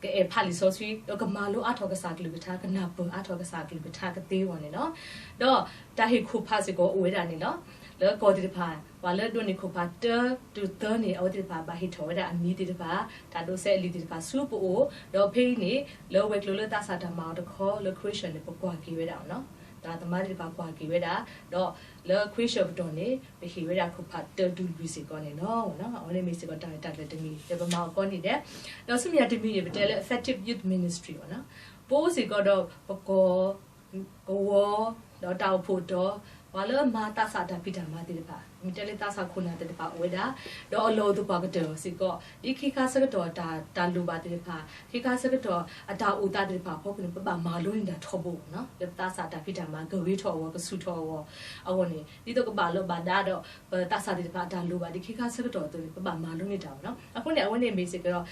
ကအဲၣ်ဖးလံာ်စီဆှံ ဒီးကမၤလိအါထီၣ်ကစၢ်ကလုၢ်ကထါ ကနၢ်ပၢၢ်အါထီၣ်ကစၢ်ကလုၢ်ကထါကသ့အဂီၢ်န့ၣ်လီၤ. ဒီးတၢ်ဟ့ၣ်ခိၣ်ဖးစ့ၢ်ကီးအိၣ်ဝဲဒၣ်န့ၣ်လီၤ. လၢကီၢ်သ့ၣ်တဖၣ် ပှၤလၢဒိးန့ၢ်ခိၣ်ဖးတၢတုၤသၢန့ၣ် အဝဲသ့ၣ်တဖၣ်ဘၣ်ဟ့ၣ်ထီၣ်ဝဲဒၣ်အမံၤသ့ၣ်တဖၣ် တၢ်ဒိးစဲးအလံာ်သ့ၣ်တဖၣ်ဆူပအိၣ် ဒီးဖဲအံၤန့ၣ် လၢဝဲၤကျိၤလၢသးစၢ်တၢ်မၤအီၤတခီ လၢခွ့ၡၢၣ်န့ၣ် ပကွၢ်က့ၤဝဲဒၣ်မ့ၢ်နီၤ သရၣ်သမါသ့ၣ်တဖၣ်ကွၢ်က့ၤဝဲဒၣ် ဒီးလၢခွ့ၡၢၣ်ပတီၢ်န့ၣ် ပဟ့ၣ်ဝဲဒၣ်ခိၣ်ဖးတၢတုၤလွံၢ်စ့ၢ်ကီးန့ၣ်လီၤ. အဝဲန့ၣ်မ့ၢ်စ့ၢ်ကီးတၢ်ရဲၣ်တၢ်ကျဲၤတမံၤ လၢပမၤအီၤကိးနံၤဒဲး ဒီးဆူမဲာ်ညါတမံၤန့ၣ် ပတဲလၢ effective youth ministry မ့ၢ်နီၤ ပအိၣ်စ့ၢ်ကီးဒီးပကီၢ် ကဝီၤ ဒီးတၢ်အိၣ်ဖှိၣ်တီၢ် ပှၤလၢမၤသးစၢ်တၢ်ဖံးတၢ်မၤသ့ၣ်တဖၣ် မ့ၢ်တဲလၢသးစၢ်ခိၣ်နၢ်သ့ၣ်တဖၣ်အိၣ်ဝဲဒၣ် ဒီးအလီၢ်အိၣ်သပှၢ်ကတၢၢ်စ့ၢ်ကီး ဒ်ခ့ခါဆၢကတီၢ်တၢ်လိၣ်ဘၣ်သ့ၣ်တဖၣ် ခ့ခါဆၢကတီၢ်အတၢ်အိၣ်သးသ့ၣ်တဖၣ်အဖီခိၣ်န့ၣ် ပဘၣ်မၤလိန့ၢ်တၢ်ထီဘိမ့ၢ်နီၤ လၢပသးစၢ်တၢ်ဖံးတၢ်မၤကဂ့ၤထီၣ်အဂီၢ် ကဆူၣ်ထီၣ်အဂီၢ် အဂီၢ်န့ၣ် ဒ်သိးကဘၣ်လီၤဘၣ်ဒါဒီး ပသးစၢ်သ့ၣ်တဖၣ်အတၢ်လိၣ်ဘၣ်ဒ်ခ့ခါဆၢကတီၢ်အသိးန့ၣ် ပဘၣ်မၤလိန့ၢ်တၢ်မ့ၢ်နီၤ အဃိန့ၣ် အဝဲန့ၣ်မ့ၢ်စ့ၢ်ကီးဒီး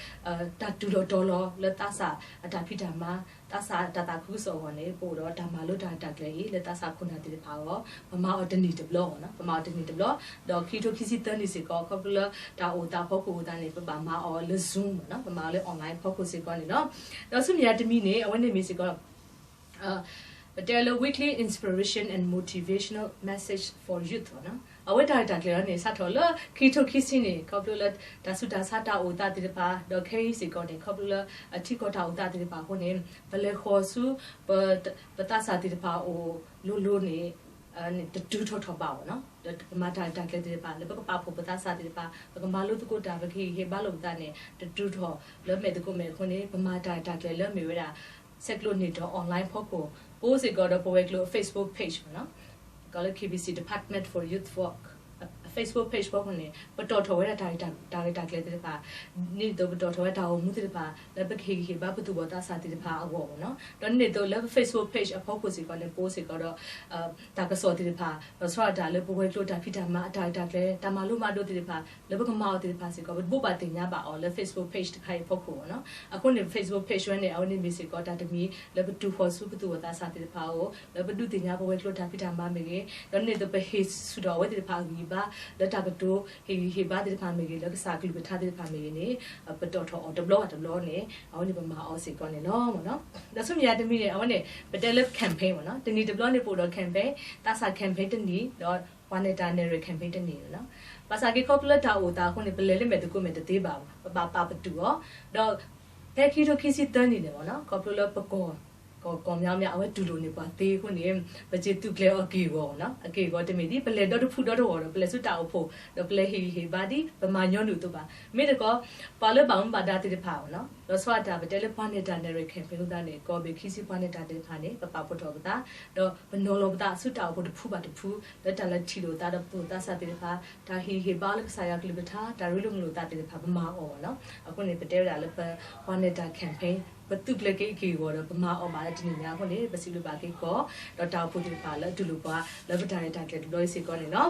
တၢ်တုၤလီၤတီၤလီၤလၢသးစၢ်အတၢ်ဖံးတၢ်မၤ သးစၢ်တၢ်သးခုကစီၣ်အဂီၢ်န့ၣ် ပအိၣ်ဒီးတၢ်မၤလိတၢ်ရဲၣ်တၢ်ကျဲၤအံၤ လၢသးစၢ်ခိၣ်နၢ်သ့ၣ်တဖၣ်အဂီၢ် ပမၤအီၤတနံၣ်တဘျီမ့ၢ်နီၤ ပမၤအီၤတနံၣ်တဘျီ ဒီးခံကထိခံဆံသၢနံၣ်စ့ၢ်ကီး ခီဖျိလၢတၢ်အိၣ်သးအဖီခိၣ်အဃိသတးန့ၣ် ပဘၣ်မၤအီၤလၢ Zoom မ့ၢ်နီၤ ပမၤအီၤလၢ online ဖီခိၣ်စ့ၢ်ကီးန့ၣ်လီၤ. ဒီးဆူမဲာ်ညါတမံၤန့ၣ် အဝဲန့ၣ်မ့ၢ်စ့ၢ်ကီး ပတဲလၢ weekly inspiration and motivational message for youth မ့ၢ်နီၤ အဝဲတၢ်ရဲၣ်တၢ်ကျဲၤလီၤန့ၣ် စးထီၣ်လၢခံကထိခံဆံန့ၣ် ခီဖျိလၢတၢ်ဆူးတၢ်ဆါတၢ်အိၣ်သးသ့ၣ်တဖၣ် ဒီးခဲအံၤစ့ၢ်ကီးန့ၣ် ခီဖျိလၢအထံကီၢ်တၢ်အိၣ်သးသ့ၣ်တဖၣ်အဃိန့ၣ် ပလဲၤဃီၤဆူ ပသးစၢ်သ့ၣ်တဖၣ်အအိၣ်လိၤလိၤန့ၣ် တတုၤထီၣ်ထီၣ်ဘးမ့ၢ်နီၤ ဒီးပမၤတၢ်ရဲၣ်တၢ်ကျဲၤသ့ၣ်တဖၣ် လၢပကပာ်ဖှိၣ်ပသးစၢ်သ့ၣ်တဖၣ် ပကမၤလိသကိးတၢ် ပကဟ့ၣ်ဂံၢ်ဟ့ၣ်ဘါလိာ်ပသးန့ၣ် တတုၤထီၣ်လၢမဲာ်သကိးမဲာ်အဃိန့ၣ် ပမၤတၢ်ရဲၣ်တၢ်ကျဲၤလၢမ့ၢ်ဝဲဒၣ် ဆဲးကျိးန့ၢ်တီၢ် online ဖီခိၣ် ပအိၣ်စ့ၢ်ကီးဒီးပဝဲၤကျိၤ Facebook page မ့ၢ်နီၤ ကီးလၢ KBC Department for Youth Work Facebook page ဖီခိၣ်န့ၣ် ပတီၣ်ထီၣ်ဝဲဒၣ်တၢ် တၢ်ရဲၣ်တၢ်ကျဲၤသ့ၣ်တဖၣ် ဒ်န့ၣ်အသိးပတီၣ်ထီၣ်ဝဲတၢ်အိၣ်မူသ့ၣ်တဖၣ် လၢပကဟ့ၣ်ဂံၢ်ဟ့ၣ်ဘါပသူၣ်ဘီၣ်သးစၢ်သ့ၣ်တဖၣ်အဂီၢ်မ့ၢ်နီၤ ဒီးဒ်န့ၣ်အသိးလၢပ Facebook page အဖီခိၣ်စ့ၢ်ကီးန့ၣ် ပအိၣ်စ့ၢ်ကီးဒီး တၢ်ကစီၣ်သ့ၣ်တဖၣ် လီၤဆီဒၣ်တၢ်လၢပဝဲၤကျိၤတၢ်ဖံးတၢ်မၤ အတၢ်ရဲၣ်တၢ်ကျဲၤ တၢ်မၤလိမၤဒိးသ့ၣ်တဖၣ် လၢပကမၤအီၤသ့ၣ်တဖၣ်စ့ၢ်ကီး ပတဘိးဘၣ်သ့ၣ်ညါဘၣ်အီၤလၢ Facebook page တခါအံၤအဖီခိၣ်မ့ၢ်နီၤ အဃိန့ၣ် Facebook page ဝဲန့ၣ် အဝဲန့ၣ်မ့ၢ်စ့ၢ်ကီး တၢ်တမံၤလၢပတုၤဃီၤဆူပသူၣ်ဘီၣ်သးစၢ်သ့ၣ်တဖၣ်အအိၣ် လၢပဒုးသ့ၣ်ညါပဝဲၤကျိၤတၢ်ဖံးတၢ်မၤမ့ၢ်ဂ့ၤ ဒီးဒ်န့ၣ်အသိးပဟ့ၣ်ဆူၣ်ထီၣ်အဝဲသ့ၣ်တဖၣ်အဂံၢ်အဘါ လၢတၢ်ကတိၤဟ့ၣ်ဂံၢ်ဟ့ၣ်ဘါသ့ၣ်တဖၣ်မ့ၢ်ဂ့ၤ, လၢကစၢ်ကလုၢ်ကထါသ့ၣ်တဖၣ်မ့ၢ်ဂ့ၤန့ၣ်, ပတီၣ်ထီၣ်အီၤတဘျီဘၣ်တဘျီန့ၣ် အဝဲန့ၣ်ပမၤအီၤစ့ၢ်ကီးန့ၣ်လီၤ. ဒီးဆူမဲာ်ညါတမံၤန့ၣ် အဝဲန့ၣ် ပတဲလၢ campaign မ့ၢ်နီၤ, တနံၣ်တဘျီန့ၣ် ပအိၣ်ဒီး campaign, သးစၢ် campaign တနံၣ်, ဒီးပှၤနဲၣ်တၢ်နဲၣ်ရွဲၣ် campaign တနံၣ်မ့ၢ်နီၤ. ဘၣ်ဆၣ်က့ၤခီဖျိလၢတၢ်အိၣ်သးအဃိန့ၣ် ပလဲၤလၢမဲာ်သကိးမဲာ်တသ့ဘၣ်ဘၣ်, ပဘၣ်ပာ်ပတုာ်အီၤ, ဒီး ဖဲခံကထိခံဆံသၢနံၣ်န့ၣ်မ့ၢ်နီၤ, ခီဖျိလၢပကီၢ် ကီၢ်ကီၢ်မညီမညီ အဝဲတူၢ်လိာ်န့ၢ်ပှၤသ့အဃိန့ၣ်, ပစ့သူၣ်ကျဲၤအီၤက့ၢ်ဂီၤမ့ၢ်နီၤ, အက့ၢ်ဂီၤတမ့ၢ်ဒ်ပလဲၤဒီတဖုဒီတဂီၤဒီး ပလဲၤဆူတၢ်အိၣ်ဖှိၣ် ဒီးပလဲၤဟ့ၣ်ဂံၢ်ဟ့ၣ်ဘါဒ်ပမၤညီနုၢ်အသိးဘၣ်. မ့ၢ်တခီ ပှၤလၢဘၣ်မူဘၣ်ဒါသ့ၣ်တဖၣ်မ့ၢ်နီၤ, လီၤဆီဒၣ်တၢ်ပတဲလၢပှၤနဲၣ်တၢ်နဲၣ်ရွဲၣ် campaign အဃိသတးန့ၣ် ကီၢ်ဘ့ၣ်ခံဆံပှၤနဲၣ်တၢ်သ့ၣ်တဖၣ်န့ၣ် ပပာ်ဖှိၣ်ထီၣ်ပသး, ဒီးပနီၤလီၤပသးဆူတၢ်အိၣ်ဖှိၣ်တဖုဘၣ်တဖု, လၢတၢ်လဲၤထံၣ်လိာ်သးဒီးပသူၣ်သးစၢ်သ့ၣ်တဖၣ်, တၢ်ဟ့ၣ်ဂံၢ်ဟ့ၣ်ဘါလၢကစၢ်ယွၤကလုၢ်ကထါ, တၢ်ရ့လိာ်မုာ်လိာ်သးသ့ၣ်တဖၣ် ပမၤအီၤမ့ၢ်နီၤ. အဃိန့ၣ် ပတဲဝဲဒၣ်လၢပပှၤနဲၣ်တၢ် campaign ပသူၣ်ကျဲၤက့ၤအက့ၢ်ဂီၤဒီး ပမၤအီၤဘၣ်လၢတနံၤညါအဃိန့ၣ် ပစံးဘျုးဘၣ်က့ၤကီၢ် ဒီးတၢ်အိၣ်ဖှိၣ်သ့ၣ်တဖၣ်လၢအတူၢ်လိာ်ပှၤ လၢပတၢ်ရဲၣ်တၢ်ကျဲၤတဘျီအံၤစ့ၢ်ကီးန့ၣ်လီၤ.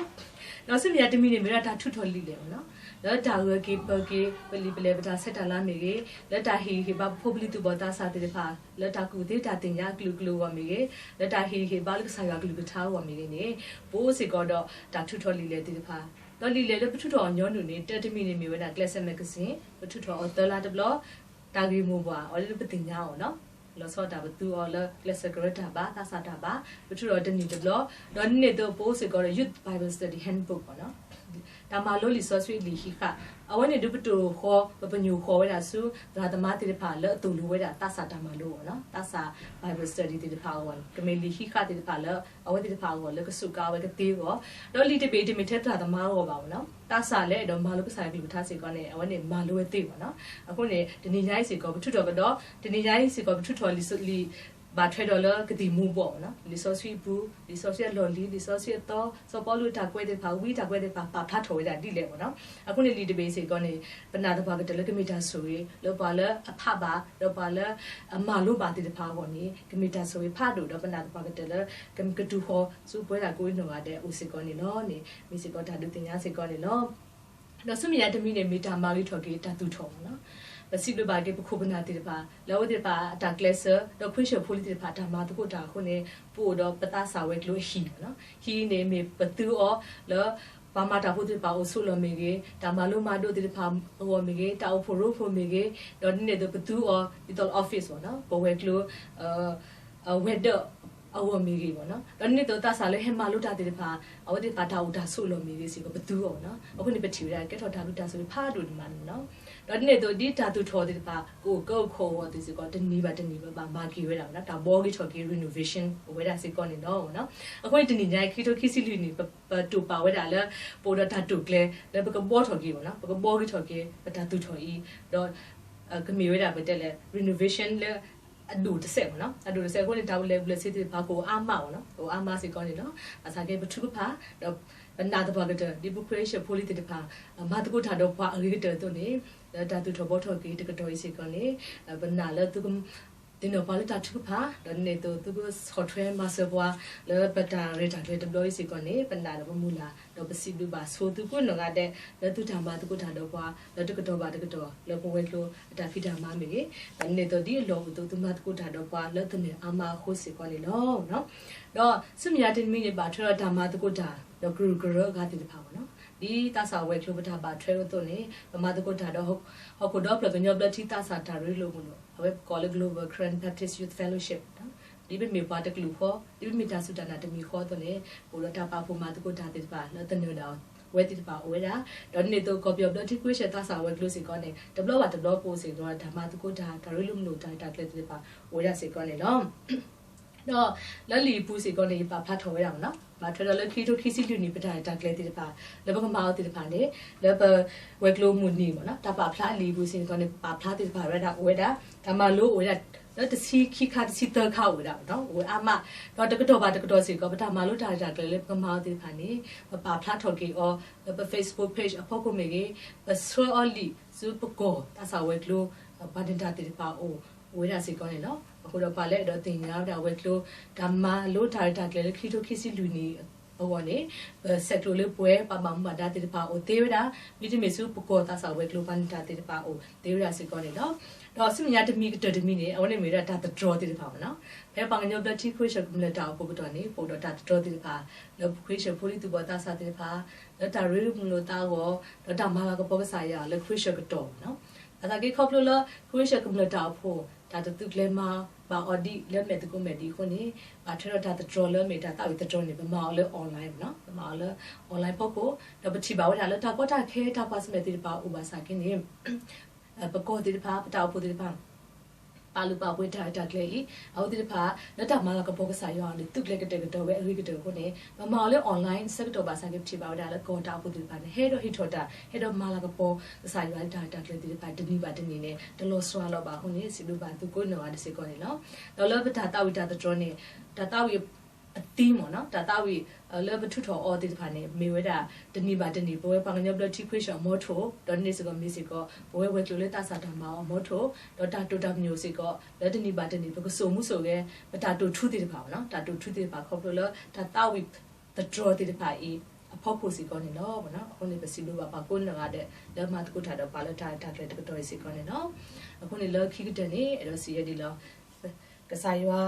ဒီးဆူမဲာ်ညါတမံၤန့ၣ် မ့ၢ်ဝဲဒၣ်တၢ်ထုးထီၣ်လံာ်လဲၢ်မ့ၢ်နီၤ, လၢတၢ်ဂၢၢ်က့ၤပၢၤက့ၤ ပလံာ်ပလဲၢ်ပတၢ်ဆဲးတၢ်လၤမ့ၢ်ဂ့ၤ, လၢတၢ်ဟ့ၣ်ဂံၢ်ဟ့ၣ်ဘါပဖိပလံၤသူၣ်ဘီၣ်သးစၢ်သ့ၣ်တဖၣ် လၢတၢ်ကူၣ်သ့တၢ်သ့ၣ်ညါအကလုာ်ကလုာ်အဂီၢ်မ့ၢ်ဂ့ၤ, လၢတၢ်ဟ့ၣ်ဂံၢ်ဟ့ၣ်ဘါလၢကစၢ်ယွၤကလုၢ်ကထါအဂီၢ်မ့ၢ်ဂ့ၤန့ၣ်, ပအိၣ်စ့ၢ်ကီးဒီးတၢ်ထုးထီၣ်လံာ်လဲၢ်သ့ၣ်တဖၣ်, ဒီးလံာ်လဲၢ်လၢပထုးထီၣ်အီၤညီနုၢ်န့ၣ် တၢ်တမံၤန့ၣ်မ့ၢ်ဝဲဒၣ် ကျဲးစၢး magazine ပထုးထီၣ်အီၤသၢလါတဘျီ, တၢ်ဂ့ၢ်မိၢ်ပှၢ်အီၤလၢပသ့ၣ်ညါအီၤနီၤ, လီၤဆီဒၣ်တၢ်ပသူအီၤလၢကျဲးစၢးကရၢတၢ်ဘါ သးစၢ်တၢ်ဘါ, ပထုးထီၣ်တနံၣ်တဘျီ, ဒီးန့ၣ်အသိးပအိၣ်စ့ၢ်ကီးဒီး Youth Bible Study Handbook မ့ၢ်နီၤ, တၢ်မၤလိလံာ်စီဆှံလံာ်ဟံးဃာ်, အဝဲန့ၣ်ဒုးပတိၢ်ဃီ ပပညိၣ်ဃီဝဲဒၣ်ဆူ သရၣ်သမါသ့ၣ်တဖၣ်လၢအသိၣ်လိဝဲဒၣ်သးစၢ်တၢ်မၤလိမ့ၢ်နီၤ, သးစၢ် Bible Study သ့ၣ်တဖၣ်အဂီၢ်န့ၣ် ကမ့ၢ်လံာ်ဟံးဃာ်သ့ၣ်တဖၣ်လၢ အဝဲသ့ၣ်တဖၣ်အဂီၢ်လၢကစူးကါဝဲကသ့အဂီၢ်, ဒီးလံာ်တဘ့ၣ်တမ့ၢ်ထဲသရၣ်သမါအဂီၢ်ဘၣ်မ့ၢ်နီၤ, သးစၢ်လၢအဲၣ်ဒိးမၤလိကစၢ်ယွၤကလုၢ်ကထါစ့ၢ်ကီးန့ၣ် အဝဲန့ၣ်မၤလိဝဲသ့မ့ၢ်နီၤ. အဃိန့ၣ် တနံၤညါအံၤစ့ၢ်ကီး ပထုးထီၣ်ကဒီး, တနံၤညါအံၤစ့ၢ်ကီး ပထုးထီၣ်လံာ်စီ လံာ်ဘၣ်ထွဲဒီးလၢကသံၣ်မူၤဘှီးမ့ၢ်နီၤ, လံာ်စီဆှံအပူၤ, လံာ်စီဆှံအလီၢ်လံၤ, လံာ်စီဆှံအသီ, စီၤပီလူးအတၢ်ကွဲးသ့ၣ်တဖၣ်, ဝံတၢ်ကွဲးသ့ၣ်တဖၣ် ပာ်ဖျါထီၣ်ဝဲဒၣ်ဒ်လဲၣ်မ့ၢ်နီၤ. အဃိန့ၣ်လံာ်တဘ့ၣ်စ့ၢ်ကီးန့ၣ် ပနာ်သပှၢ်ကတၢၢ်လၢကမ့ၢ်တၢ်ဆိၣ်ဂ့ၤ လၢပှၤလၢအဖးဘၣ် ဒီးပှၤလၢအမၤလိဘၣ်သ့ၣ်တဖၣ်အဂီၢ်န့ၣ် ကမ့ၢ်တၢ်ဆိၣ်ဂ့ၤဖးဒိၣ်ဒီးပနာ်သပှၢ်ကတၢၢ်လၢ ကတူၢ်ဃီၤဆူပဝဲဒၣ်ကိးဂၤဒဲးအိၣ်စ့ၢ်ကီးန့ၣ်လီၤန့ၣ် မ့ၢ်စ့ၢ်ကီးတၢ်ဒုးသ့ၣ်ညါစ့ၢ်ကီးန့ၣ်လီၤ. ဒီးဆူမဲာ်ညါတမံၤန့ၣ် မ့ၢ်တၢ်မၤဂ့ၤထီၣ်က့ၤတၢ်သူၣ်ထီၣ်မ့ၢ်နီၤ. ပစံးဘျုးဘၣ်က့ၤပခိၣ်ပနၢ်သ့ၣ်တဖၣ် လၢအဝဲသ့ၣ်တဖၣ်အတၢ်ကျဲးစၢး ဒီးခွ့ဆၢၣ်ဖိလံၤသ့ၣ်တဖၣ်တၢ်မၤသကိးတၢ်အဃိန့ၣ် ပအိၣ်ဒီးပသးစၢ်ဝဲၤကျိၤအဟံၣ်မ့ၢ်နီၤ. ဟံၣ်အံၤန့ၣ်မ့ၢ်ပသုအီၤလၢ ပှၤမၤတၢ်ဖိသ့ၣ်တဖၣ်အိၣ်ဆိးလီၢ်မ့ၢ်ဂ့ၤ, တၢ်မၤလိမၤဒိးသ့ၣ်တဖၣ်အဂီၢ်မ့ၢ်ဂ့ၤ, တၢ်အိၣ်ဖှိၣ်ရိဖှိၣ်မ့ၢ်ဂ့ၤ, ဒီးဒ်န့ၣ်အသိးပသုအီၤ ဒ်သိးလၢ office မ့ၢ်နီၤ, ပဝဲၤကျိၤ အဝဲၤဒၢးအဂီၢ်မ့ၢ်ဂ့ၤမ့ၢ်နီၤ, ဒီးဒ်န့ၣ်အသိးသးစၢ်လၢဟဲမၤလိတၢ်သ့ၣ်တဖၣ် အဝဲသ့ၣ်တဖၣ်တၢ်အိၣ်တၢ်ဆိးအလီၢ်မ့ၢ်ဂ့ၤစ့ၢ်ကီး ပသုအီၤမ့ၢ်နီၤ. အဃိန့ၣ် ပထံၣ်ဝဲဒၣ်ကဲထီၣ်တၢ်ဘျုးတၢ်ဆိၣ်ဂ့ၤဖးဒိၣ်ဒိၣ်မးန့ၣ်မ့ၢ်နီၤ. ဒီးဒ်န့ၣ်အသိးဒ်တၢ်သူၣ်ထီၣ်သ့ၣ်တဖၣ် ကအိၣ်ကၢအိၣ်ခိးအဂီၢ်သ့ၣ်စ့ၢ်ကီး တနံၤဘၣ်တနံၤ ပဘၣ်မၤက့ၤဝဲဒၣ်မ့ၢ်နီၤ, တၢ်ဘှီဂ့ၤထီၣ်က့ၤ renovation အိၣ်ဝဲဒၣ်စ့ၢ်ကီးန့ၣ်လီၤ. အဃိန့ၣ်တနံၤညါအံၤ ခံကထိခံဆံလွံၢ်နံၣ် ပတိာ်ပာ်ဝဲဒၣ်လၢ ပအိၣ်ဒီးတၢ်တိာ်ကျဲၤ လၢပကဘှီထီၣ်က့ၤမ့ၢ်နီၤ, ပကဘှီဂ့ၤထီၣ်က့ၤ ပတၢ်သူၣ်ထီၣ်အံၤ, ဒီး ကမ့ၢ်ဝဲဒၣ်ပတဲလဲၣ် renovation လၢအဒိၣ်တစဲးမ့ၢ်နီၤ, အဒိၣ်တစဲးအဃိန့ၣ် တၢ်အိၣ်လဲၢ်ဘျၢၣ်စ့သ့ၣ်တဖၣ်ကအိၣ်အါမးမ့ၢ်နီၤ, ကအိၣ်အါမးစ့ၢ်ကီးန့ၣ်လီၤ. ဘၣ်ဆၣ်က့ ပထုကဖၣ် ဒီးပနာ်သပှၢ်ကတၢၢ် ဒ်ပခွ့ဆၢဖိလံၤသ့ၣ်တဖၣ် မၤသကိးတၢ်ဒီးပှၤအဂ့ၤကတၢၢ်အသိးန့ၣ် လၢတၢ်သူၣ်ထီၣ်ဘှီထီၣ်က့ၤတကတီၢ်အံၤစ့ၢ်ကီးန့ၣ် ပနာ်လၢသုက သ့ၣ်နီၣ်ပှၤလၢတၢ်ထုကဖၣ် ဒီးဒ်န့ၣ်အသိး သုကဆီၣ်ထွဲမၤစၢၤပှၤ လၢပတၢ်ရဲၣ်တၢ်ကျဲၤတဘျီအံၤစ့ၢ်ကီးန့ၣ် ပနာ်ဒီးပမုၢ်လၢ် ဒီးပစံးဘျုးဘၣ်ဆိသုကိးနီၢ်ဂၤဒဲး လၢသုတၢ်မၤသကိးတၢ်ဒီးပှၤ လၢတကတီၢ်ဘၣ်တကတီၢ် လၢပဝဲၤကျိၤအတၢ်ဖံးတၢ်မၤမ့ၢ်ဂ့ၤ, ဒီးဒ်န့ၣ်အသိးဒ်အလီၢ်အိၣ်အသိး သုမၤသကိးတၢ်ဒီးပှၤလၢသနၢၣ်အါမးအဃိစ့ၢ်ကီးန့ၣ်လီၤ. ဒီးဆူမဲာ်ညါတနံၤန့ၣ် ဘၣ်ထွဲဒီးတၢ်မၤသကိးတၢ် ဒီးကရူၢ်ကရၢအဂၤသ့ၣ်တဖၣ်မ့ၢ်နီၤ, ဒ်သးစၢ်ဝဲၤကျိၤပတၢ်ဘၣ်ထွဲအသိးန့ၣ် ပမၤသကိးတၢ်ဒီး ဟီၣ်ခိၣ်ဒီဖျၢၣ်ကညီဘျၢထံသးစၢ်တၢ်ရ့လိာ်မုာ်လိာ် အဝဲပကိးလၢ Global Karen Baptist Youth Fellowship ဒ်ပမ့ၢ်ပှၤတကလုာ်ဃီ ဒ်ပမ့ၢ်တၢ်စူၢ်တၢ်နာ်တမံၤဃီအသိးန့ၣ် ပအိၣ်ဒီးတၢ်ပာ်ဖှိၣ်မၤသကိးတၢ်သ့ၣ်တဖၣ်လၢသနၢၣ်ဒၣ်ဝဲသ့ၣ်တဖၣ်အိၣ်ဝဲဒၣ်, ဒီးဒ်န့ၣ်အသိးကီၢ်ပယီၤဘျၢထံခွ့ဆၢသးစၢ်ဝဲၤကျိၤစ့ၢ်ကီးန့ၣ် တဘျီဘၣ်တဘျီပအိၣ်စ့ၢ်ကီးတၢ်မၤသကိးတၢ် တၢ်ရ့လိာ်မုာ်လိာ်တၢ်ရဲၣ်တၢ်ကျဲၤသ့ၣ်တဖၣ်အိၣ်ဝဲဒၣ်စ့ၢ်ကီးန့ၣ်လီၤ. ဒီးလၢလံာ်အပူၤစ့ၢ်ကီးန့ၣ် ယပာ်ဖျါထီၣ်ဝဲဒၣ်မ့ၢ်နီၤ, ဘၣ်ထွဲဒီးလၢခံကထိခံဆံလွံၢ်နံၣ် ပတၢ်ရဲၣ်တၢ်ကျဲၤသ့ၣ်တဖၣ် လၢပကမၤအီၤသ့ၣ်တဖၣ်န့ၣ် လၢပဝဲၤကျိၤမုၢ်နံၤမ့ၢ်နီၤ, တၢ်ပာ်ဖျါအလံာ်အပူၤစ့ၢ်ကီးန့ၣ် ပာ်ဖျါသ့ၣ်တဖၣ်ဝဲဒၣ်အိၣ်ဝဲဒၣ်, တၢ်မၤလိအိၣ်ဝဲဒၣ် လၢတဆံခံခါတဆံသၢခါအိၣ်ဝဲဒၣ်မ့ၢ်နီၤ, အိၣ်ဝဲအါမး, ဒီးတကတီၢ်ဘၣ်တကတီၢ်စ့ၢ်ကီး ပတၢ်မၤလိတၢ်ရဲၣ်တၢ်ကျဲၤလၢပကမၤအီၤသ့ၣ်တဖၣ်န့ၣ် ပပာ်ဖျါထီၣ်က့ၤအီၤ လၢပ Facebook page အဖီခိၣ်မ့ၢ်ဂ့ၤ, ပဆှၢအီၤလံာ်ဆူပကီၢ်သးစၢ်ဝဲၤကျိၤ ပှၤနဲၣ်တၢ်သ့ၣ်တဖၣ်အအိၣ် အိၣ်ဝဲဒၣ်စ့ၢ်ကီးန့ၣ်လီၤ. အဃိဒီးပှၤလၢအဲၣ်ဒိးသ့ၣ်ညါဝဲဒၣ်ဝဲၤကျိၤ တၢ်မၤလိတၢ်ရဲၣ်တၢ်ကျဲၤလၢခံကထိခံဆံလွံၢ်နံၣ်အဂီၢ်န့ၣ် ပဆဲးကျိးလၢပှၤဘၣ်မူဘၣ်ဒါသ့ၣ်တဖၣ်အိၣ်သ့ဝဲဒၣ်, မ့တမ့ၢ်ဆူပကီၢ်သးစၢ်ဝဲၤကျိၤ ပှၤနဲၣ်တၢ်သ့ၣ်တဖၣ်အိၣ်သ့ဝဲဒၣ်စ့ၢ်ကီးန့ၣ်လီၤ. ဒီးဆူမဲာ်ညါတမံၤကတၢၢ်တမံၤန့ၣ် အဝဲန့ၣ်မ့ၢ်ဝဲဒၣ်တၢ်သတြီၤသ့ၣ်တဖၣ်မ့ၢ်နီၤ, ဖဲပှၤကညီဘျၢထံခွ့ဆၢကမျၢၢ်တၢ်အိၣ်ဖှိၣ်ကတီၢ်န့ၣ် ပအိၣ်ဒီးတၢ်သတြီၤသ့ၣ်တဖၣ် လၢပခွ့ဆၢဖိလံၤသူၣ်ဘီၣ်သးစၢ်သ့ၣ်တဖၣ် လၢ လၢတၢ်ရ့လိာ်မုာ်လိာ်သးအဂီၢ် ဒီးတၢ်မၤလၤကပီၤကစၢ်ယွၤလၢခရံာ်ကတီၢ်န့ၣ်လီၤ. ဘၣ်ဆၣ်က့ၤခီဖျိလၢ ခရံာ်ကမျၢၢ်တၢ်အိၣ်ဖှိၣ် တၢ်တသုးကျဲၤမၤဘၣ်အီၤဒ်လဲၣ်မဲာ်သကိးမဲာ်ဒ်အဃိန့ၣ် ဘၣ်ထွဲဒီးတၢ်သတြီၤလၢအမ့ၢ်တၢ်သးဝံၣ်သတြီၤန့ၣ် ပမၤအီၤလၢ online န့ၣ်လီၤ. ပမၤအီၤလၢ online ဖီခိၣ် ဒီးပထံၣ်ဘၣ်ဝဲဒၣ်လၢတၢ်ကီတၢ်ခဲတၢ်ကွၢ်ဆၢၣ်မဲာ်သ့ၣ်တဖၣ်အိၣ်ဘၣ်ဆၣ်က့ၤန့ၣ် ပကီၢ်သ့ၣ်တဖၣ် ပတၢ်အိၣ်ဖှိၣ်သ့ၣ်တဖၣ် ပာ်လုၢ်ပာ်ပှ့ၤတၢ်ရဲၣ်တၢ်ကျဲၤအံၤ အဝဲသ့ၣ်တဖၣ် လၢတၢ်မၤလၤကပီၤကစၢ်ယွၤအဂီၢ်န့ၣ် သုးကျဲၤကတဲာ်ကတီၤဝဲအဂ့ၤကတၢၢ်အဃိန့ၣ် ပမၤအီၤလၢ online ဆၢကတီၢ်ဘၣ်ဆၣ်က့ၤပထံၣ်ဘၣ်ဝဲဒၣ်လၢကီၢ်တၢ်အိၣ်ဖှိၣ်သ့ၣ်တဖၣ်န့ၣ် ဟဲဒီးဟ့ၣ်ထီၣ်တၢ် ဟဲဒီးမၤလၤကပီၤကစၢ်ယွၤလၢတၢ်ရဲၣ်တၢ်ကျဲၤသ့ၣ်တဖၣ် တနံၤဘၣ်တနံၤန့ၣ် တလီၤစှၤလီၤဘၣ်အဃိန့ၣ် စံးဘျုးဘၣ်သုကိးနီၢ်ဂၤဒဲးစ့ၢ်ကီးန့ၣ်လီၤ. ဒီးလၢပတၢ်သးဝံၣ်တၢ်သတြီၤန့ၣ် တၢ်သးဝံၣ် အသံမ့ၢ်နီၤ တၢ်သးဝံၣ်လၢပထုးထီၣ်အီၤသ့ၣ်တဖၣ်န့ၣ် မ့ၢ်ဝဲဒၣ် တနံၤဘၣ်တနံၤ ပဝဲပှၤကညီဘျၢထံခရံာ်စၢၣ်အမီထိၣ် ဒီးန့ၣ်စ့ၢ်ကီးမ့ၢ်စ့ၢ်ကီး ပဝဲဝဲၤကျိၤလၢသးစၢ်တၢ်မၤအီၤအမီထိၣ် ဒီးတၢ်တိာ်တၢ်ပညိၣ်စ့ၢ်ကီး လၢတနံၤဘၣ်တနံၤ ပကစိာ်မူစိာ်ဂဲၤ ပတၢ်တိာ်ထူသ့ၣ်တဖၣ်မ့ၢ်နီၤ တၢ်တိာ်ထူသ့ၣ်တဖၣ်ခီဖျိလၢ တၢ်သးဝံၣ်သတြီၤသ့ၣ်တဖၣ်အံၤ အဖီခိၣ်စ့ၢ်ကီးန့ၣ်လီၤ. အဃိန့ၣ် ပစံးဘျုးဘၣ်ပှၤကိးနီၢ်ဂၤဒဲး လၢမၤသကိးတၢ်ဒီးပှၤလၢတၢ်ရဲၣ်တၢ်ကျဲၤတကတီၢ်အံၤစ့ၢ်ကီးန့ၣ်လီၤ. အဃိန့ၣ်လၢခံကတၢၢ်န့ၣ် အဲၣ်ဒိးစံးယဲဒ်လီၤ ကစၢ်ယွၤ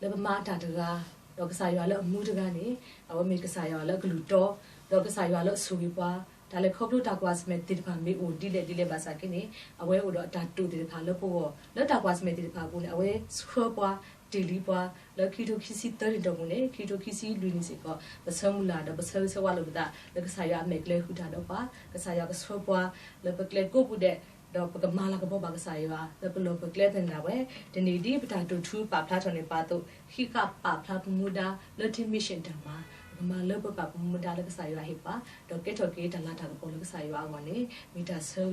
လၢပမၤတၢ်တဂၤ ဒီးကစၢ်ယွၤလၢအမူတဂၤန့ၣ် အဝဲမ့ၢ်ကစၢ်ယွၤလၢအကလုၢ်တီ ဒီးကစၢ်ယွၤလၢအဆိၣ်ဂ့ၤပှၤ တၢ်လဲၤခီဖျိတၢ်ကွၢ်ဆၢၣ်မဲာ်သ့ၣ်တဖၣ်မ့ၢ်အိၣ်ဒ်လဲၣ်ဒ်လဲၣ်ဘၣ်ဆၣ်က့ၤန့ၣ် အဝဲအိၣ်ဒီးအတၢ်တိာ်သ့ၣ်တဖၣ်လၢပဂီၢ် လၢတၢ်ကွၢ်ဆၢၣ်မဲာ်သ့ၣ်တဖၣ်အပူၤန့ၣ် အဝဲဆှၢပှၤ တ့ၢ်လံပှၤ လၢခံကထိခံဆံသၢနံၣ်တီၢ်ပူၤန့ၣ် ခံကထိခံဆံလွံၢ်နံၣ်စ့ၢ်ကီး ပဆၢမုၢ်လၢ်ဒီးပဆၢဂ့ၤဆၢဝါလိာ်ပသး လၢကစၢ်ယွၤအမဲာ်ကျဲဃုာ်တၢ်ဒီးပှၤ ကစၢ်ယွၤကဆှၢပှၤ လၢပကျဲကိးပူၤဒဲး ဒီးပကမၤလၤကပီၤဘၣ်ကစၢ်ယွၤ လၢပလီၢ်ပကျဲသနၢၣ်ဝဲ တနံၤဒ်ပတၢ်တိာ်ထူပာ်ဖျါထီၣ်န့ၣ်ပာ်အသိး ဟံးဃာ်ပာ်ဖျါပမူဒါ လၢထံ mission တၢ်မၤ ပကမၤလၢပှဲၤဘၣ်ပမူဒါလၢကစၢ်ယွၤဟ့ၣ်ပှၤ ဒီးကဲထီၣ်က့ၤတၢ်လၤတၢ်ကပီၤလၢကစၢ်ယွၤအ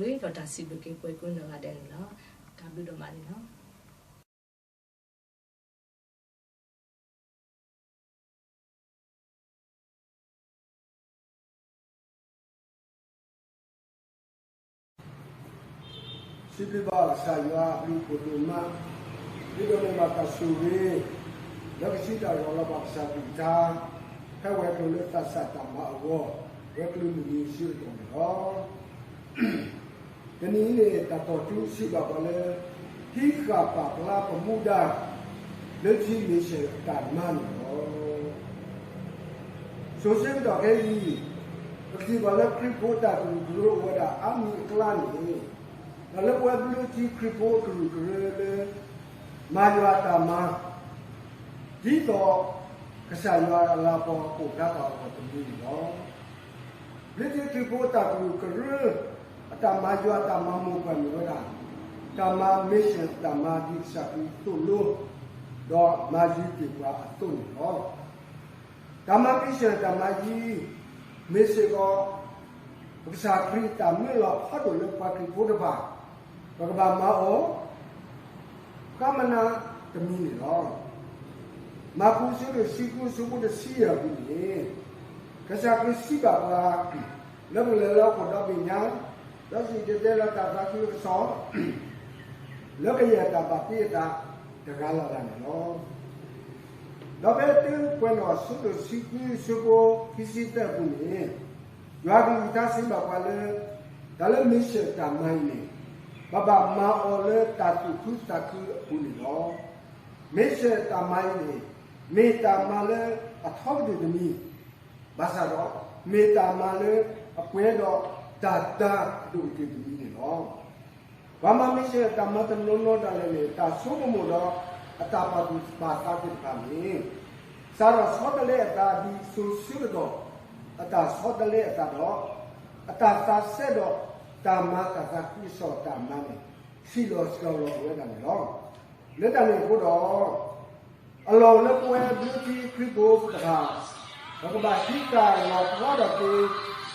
ဂီၢ်န့ၣ် မ့ၢ်တၢ်ဆၢဂ့ၤဒီးတၢ်စံးဘျုးက့ၤပှၤကိးနီၢ်ဂၤဒဲးန့ၣ်လီၤ. တၢ်ဘျုးဒိၣ်မးန့ၣ်လီၤ. စံးဘျုးဘၣ်ကစၢ်ယွၤအဘျုးအဖှိၣ်ဒိၣ်မး, ဒ်သိးန့ၣ်ဘၣ်တၢ်ဆိၣ်ဂ့ၤ လၢကဆှၢတၢ်ဂီၤလၢဘၣ်ကစၢ်ကလုၢ်ကထါ ဖဲဝဲၤကျိၤလၢသးစၢ်တၢ်မၤအဂီၢ် ဝဲၤကျိၤမုၢ်နံၤဆၢကတီၢ်န့ၣ်လီၤ. တနံၤအံၤန့ၣ် တၢ်ကီၢ်သူစံးဘၣ်ပှၤလၢ ဟံးဃာ်ပာ်ဖျါပမူဒါ လၢထံ mission အတၢ်မၤန့ၣ်လီၤ. စိၤဆၢကတီၢ်ခဲအံၤ ပကထံၣ်ဘၣ်လၢခရံာ်ဖိတၢ်ကရူၢ်ကရၢအိၣ်ဝဲဒၣ်အါမံၤအကျါန့ၣ်, ဒီးလၢပဝဲဘျၢထံခရံာ်ဖိအကရူၢ်ကရၢလၢ မၤယွၤအတၢ်မၤ ဒ်သိးကစၢ်ယွၤအလၤကပီၤကအိၣ်ဖျါထီၣ်အဂီၢ်တမံၤန့ၣ်လီၤ. ဘျၢထံခရံာ်ဖိအတၢ်ကရူၢ်ကရၢ အတၢ်မၤယွၤအတၢ်မၤမိၢ်ပှၢ်မ့ၢ်ဝဲဒၣ် တၢ်မၤ mission တၢ်မၤဒ်ကစၢ်ခရံာ်သိၣ်လိ ဒီးမၤယုၤက့ၤပှၤအသိးန့ၣ်လီၤ. တၢ်မၤ mission တၢ်မၤအံၤ မ့ၢ်စ့ၢ်ကီး ပကစၢ်ခရံာ်အတၢ်မၢလီၤဖးဒိၣ်လၢပှၤခရံာ်ဖိတဖၣ် ပကဘၣ်မၤအီၤ ဃါမနါတမံၤန့ၣ်လီၤ. မၢ်ကူး အဆၢဒိၣ်တဆံဃု အဆၢဖိတဆံယဲၢ်ပူၤန့ၣ် ကစၢ်ခရံာ်စံးဘၣ်ပှၤ လၢပကလဲၤလၢဟီၣ်ခိၣ်ဒီဘ့ၣ်ညါ ဒီးစံၣ်တဲၤတဲလီၤတၢ်သးခုကစီၣ် လၢကယဲၢ်တၢ်ဘၣ်တ့အသးတဂၤလၢ်လၢ်န့ၣ်လီၤ. ဒီးဖဲတၢကွဲးနီၣ် အဆၢဒိၣ်တဆံဃု အဆၢဖိခံဆံသၢအပူၤန့ၣ် ယွၤကလုၢ်ကထါစံးဘၣ်ပှၤလၢ တၢ်လၢ mission တၢ်မၤအံၤန့ၣ် ပဘၣ်မၤအီၤလၢတၢ်သူၣ်ခုသးခုအပူၤန့ၣ်လီၤ. mission တၢ်မၤအံၤန့ၣ် မ့ၢ်တၢ်မၤလၢအထီကတၢၢ်တမံၤ ဘၣ်ဆၣ်ဒီး မ့ၢ်တၢ်မၤလၢအပှဲၤဒီးတၢ်တၢ်အဒိၣ်ကတၢၢ်တမံၤန့ၣ်လီၤ. ပှၤမၤ mission တၢ်မၤတနီၤနီၤဒၣ်လဲာ်န့ၣ် တၢ်ဆိကမိၣ်ဒီးအတၢ်ပာ်သူၣ်ပာ်သးသ့ၣ်တဖၣ်န့ၣ် စးထီၣ်ဆီတလဲအသးဒ်စိၤဆၢကတီၢ် အတၢ်ဆီတလဲအသးဒီး အတၢ်သးစဲဒီးတၢ်မၤတၢ်သးခုကစီၣ်တၢ်မၤန့ၣ် ဆံးလီၤစှၤလီၤဝဲဒၣ်န့ၣ်လီၤ. လၢတၢ်န့ၣ်အဃိဒီး အလီၢ်လၢပဝဲဘျၢထံခရံာ်ဖိတဖၣ် ပကဘၣ်ဟံးဃာ်လီၤဖျါထီၣ်က့ၤ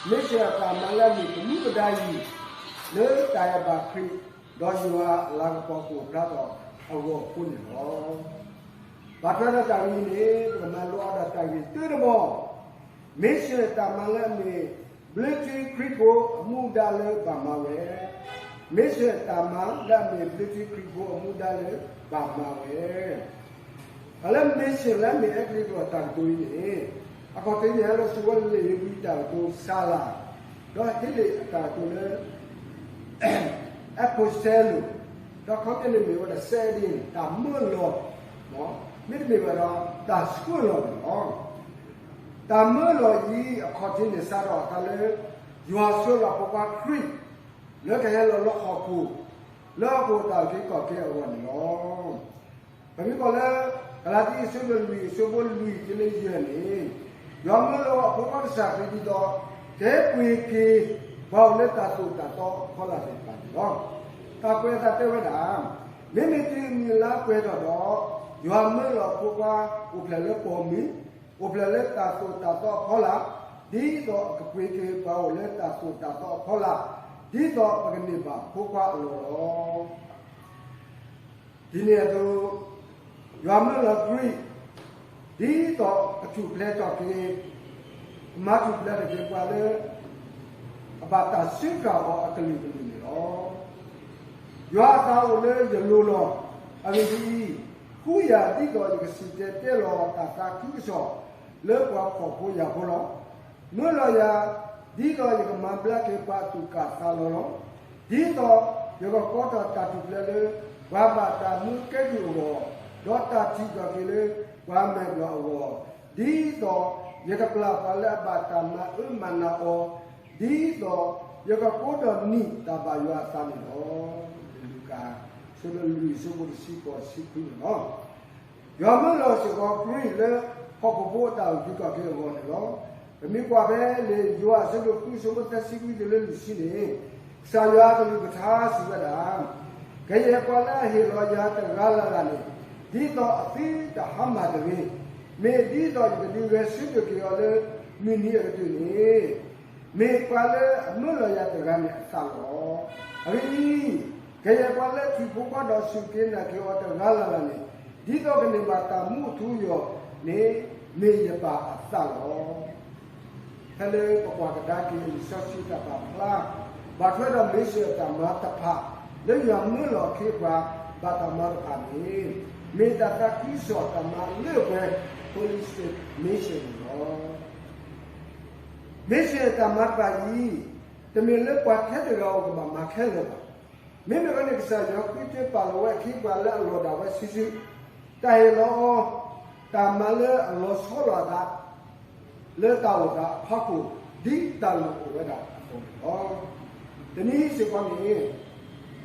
mission အတၢ်မၤလၢအမ့ၢ်ပမူပဒါအံၤ လၢတၢ်အဲၣ်ဘၣ်ခရံာ် ဒီးယွၤအလၤကပီၤကအိၣ်ဖျါထီၣ်အဂီၢ်အဃိန့ၣ်လီၤ. ဘၣ်ထွဲဒီးတၢ်ဂ့ၢ်အံၤန့ၣ် ပကမၤလိအီၤဒီးတၢ်ဂ့ၢ်တၢတဘီ mission တၢ်မၤလၢအမ့ၢ်ဘျၢထံခရံာ်ဖိအမူဒါလၢဘၣ်မၤဝဲ, mission တၢ်မၤလၢအမ့ၢ်ဘျၢထံခရံာ်ဖိအမူဒါလၢဘၣ်မၤဝဲ, တၢ်လၢ mission လၢအမ့ၢ်အဲကလံးတၢ်ကတိၤအံၤန့ၣ် အခီၣ်ထံးန့ၣ် ဟဲလီၤဆူဝဲလံာ်ဧ့ၤဘြံၤတၢ်ကတိၤစၤလၤ, ဒီးဟ့လ့ၣ်အတၢ်ကတိၤလၢ apostille ဒီးခီပညီန့ၣ်မ့ၢ်ဝဲဒၣ် sending တၢ်မၢလီၤ, မ့တမ့ၢ်ဘၣ်ဒီးတၢ်ဆှၢလီၤန့ၣ်လီၤ. တၢ်မၢလီၤအံၤ အခီၣ်ထံးန့ၣ်စးထီၣ်အသးလၢ ယွၤဆှၢလီၤဖိခွါခရံာ် လၢကဟဲလီၤလၢဟီၣ်ခိၣ် လၢဟီၣ်ခိၣ်တၢ်အုၣ်က့ၤခီၣ်က့ၤအဂီၢ်န့ၣ်လီၤ. ပမ့ၢ်ကွၢ်လၢ ကလၤတံ အဆၢဒိၣ်လွံၢ် အဆၢဖိလွံၢ်တုၤလၢယဲၢ်န့ၣ်, ယွၤမၢလီၤအဖိခွါကစၢ်ခရံာ်ဒ်သိး ကဟဲပှ့ၤက့ၤ ပှၤအိၣ်လၢတၢ်သိၣ်တၢ်သီအဖီလာ်သ့ၣ်တဖၣ်န့ၣ်လီၤ. တၢ်ကွဲးအသးတဲဝဲဒၣ်, မ့မ့ၢ်တုၤမုၢ်လါပှဲၤထီၣ်ဒီး ယွၤမၢလီၤအဖိခွါ အိၣ်ဖျဲၣ်လၢပိာ်မုၣ်, အိၣ်ဖျဲၣ်လၢတၢ်သိၣ်တၢ်သီအဖီလာ်, ဒ်သိးအကပှ့ၤက့ၤပှၤအိၣ်လၢတၢ်သိၣ်တၢ်သီအဖီလာ်, ဒ်သိးပကန့ၢ်ဘၣ်ဖိခွါအလီၢ်လီၤ. ဒ်န့ၣ်အသိး, ယွၤမၢလီၤခရံာ် ဒ်သိးကထူၣ်ဖျဲးထီၣ်က့ၤ, ကမၤထူၣ်ဖျဲးထီၣ်က့ၤပှၤလၢ အဘၣ်တၢ်စၢဃာ်အီၤအကလုာ်ကလုာ်န့ၣ်လီၤ. ယွၤအသးအိၣ်လၢယလိၤလီၤ. အဂ့ၢ်ဒ်အံၤ, ဃုယၤဒ်သိးယကစံၣ်တဲၤတဲလီၤတၢ်သးခုကစီၣ် လၢပှၤဖှီၣ်ဖိယာ်ဖိလီၤ. မၢလီၤယၤ ဒ်သိးယကမၤဘျါက့ၤပှၤအသူၣ်ကၢ်သးလီၤလီၤ. ဒ်သိးယကကိးထီၣ်တၢ်ထူၣ်ဖျဲးလၢ ပှၤဘၣ်တၢ်မၢကဲကုၢ်အဂီၢ်, ဒီးတၢ်ထံၣ်ထီၣ်က့ၤလၢ ပှၤမဲာ်ဘျီၣ်အဂီၢ်, ဒ်သိးယကပျၢ်ပှၤလၢအဘၣ်တၢ်မၤအၢမၤနးအီၤ, ဒ်သိးယကကိးထီၣ်နံၣ်တၢ်ဘၣ်ယွၤအသးန့ၣ်လီၤ. လူၤကၣ် အဆၢဒိၣ်လွံၢ် အဆၢဖိတဆံဃိး တဆံခွံန့ၣ်လီၤ. ယွၤမၢလီၤစ့ၢ်ကီးခရံာ်လၢ ဟီၣ်ခိၣ်ဖိအတၢ်အုၣ်က့ၤခီၣ်က့ၤအဂီၢ်န့ၣ်လီၤ. ပမ့ၢ်ကွၢ်ဖဲလံာ်ယိၤဟၣ်အဆၢဒိၣ်ဃု အဆၢဖိသၢဆံခွံတုၤလၢလွံၢ်ဆံန့ၣ်, ကစၢ်ယွၤအကလုၢ်ကထါစံးဝဲဒၣ်, ကယဲၢ်ပှၤလၢအဟ့ၣ်လီၤယၤတဂၤလၢ်လၢ်န့ၣ်, ဒ်သိးအသုတဟါမၢ်တဂ့ၤ, မ့ၢ်ဒ်သိးယကဒုးဂဲၤဆၢထၢၣ်က့ၤအီၤလၢ မုၢ်နံၤအကတၢၢ်န့ၣ် မ့ၢ်ပှၤလၢအမၢလီၤယၤတဂၤန့ၣ်အသးလီၤ. အဂ့ၢ်ဒ်အံၤ, ကယဲၢ်ပှၤလၢထံၣ်ဖိခွါဒီးစူၢ်က့ၤနာ်က့ၤအီၤတဂၤလၢ်လၢ်န့ၣ်, ဒ်သိးကန့ၢ်ဘၣ်တၢ်မူအထူအယိာ်န့ၣ် မ့ၢ်ယပၢ်အသးလီၤ. ဖဲလၢပကွၢ်ကဒါက့ၤလံာ်စီဆှံတၢ်ပာ်ဖျါ ဘၣ်ထွဲဒီး mission အတၢ်မၤတဖၣ် လၢယွၤမၢလီၤအခ့အပှၤ ဘၣ်တၢ်မၤတဖၣ်န့ၣ် မ့ၢ်တၢ်သးခုကစီၣ်တၢ်မၤလၢပှဲၤ holistic mission န့ၣ်လီၤ. mission အတၢ်မၤတဖၣ်အံၤ တမ့ၢ်လၢပှၤထဲတဂၤဧိၤကဘၣ်မၤခဲလၢာ်ဘၣ်. မ့မ့ၢ်အဃိန့ၣ် ကစၢ်ယွၤဃုထၢပာ်လီၤဝဲအခ့အပှၤလၢအလီၢ်ဒၣ်ဝဲစုာ်စုာ်, တၢ်ဟ့ၣ်လီၤအီၤ တၢ်မၤလၢအလီၤဆီလိာ်အသး လၢတၢ်အိၣ်သးအဖီခိၣ် ဒ်တၢ်လိၣ်အိၣ်ဝဲဒၣ်အသိးန့ၣ်လီၤ. တနံၤစ့ၢ်ကီးန့ၣ်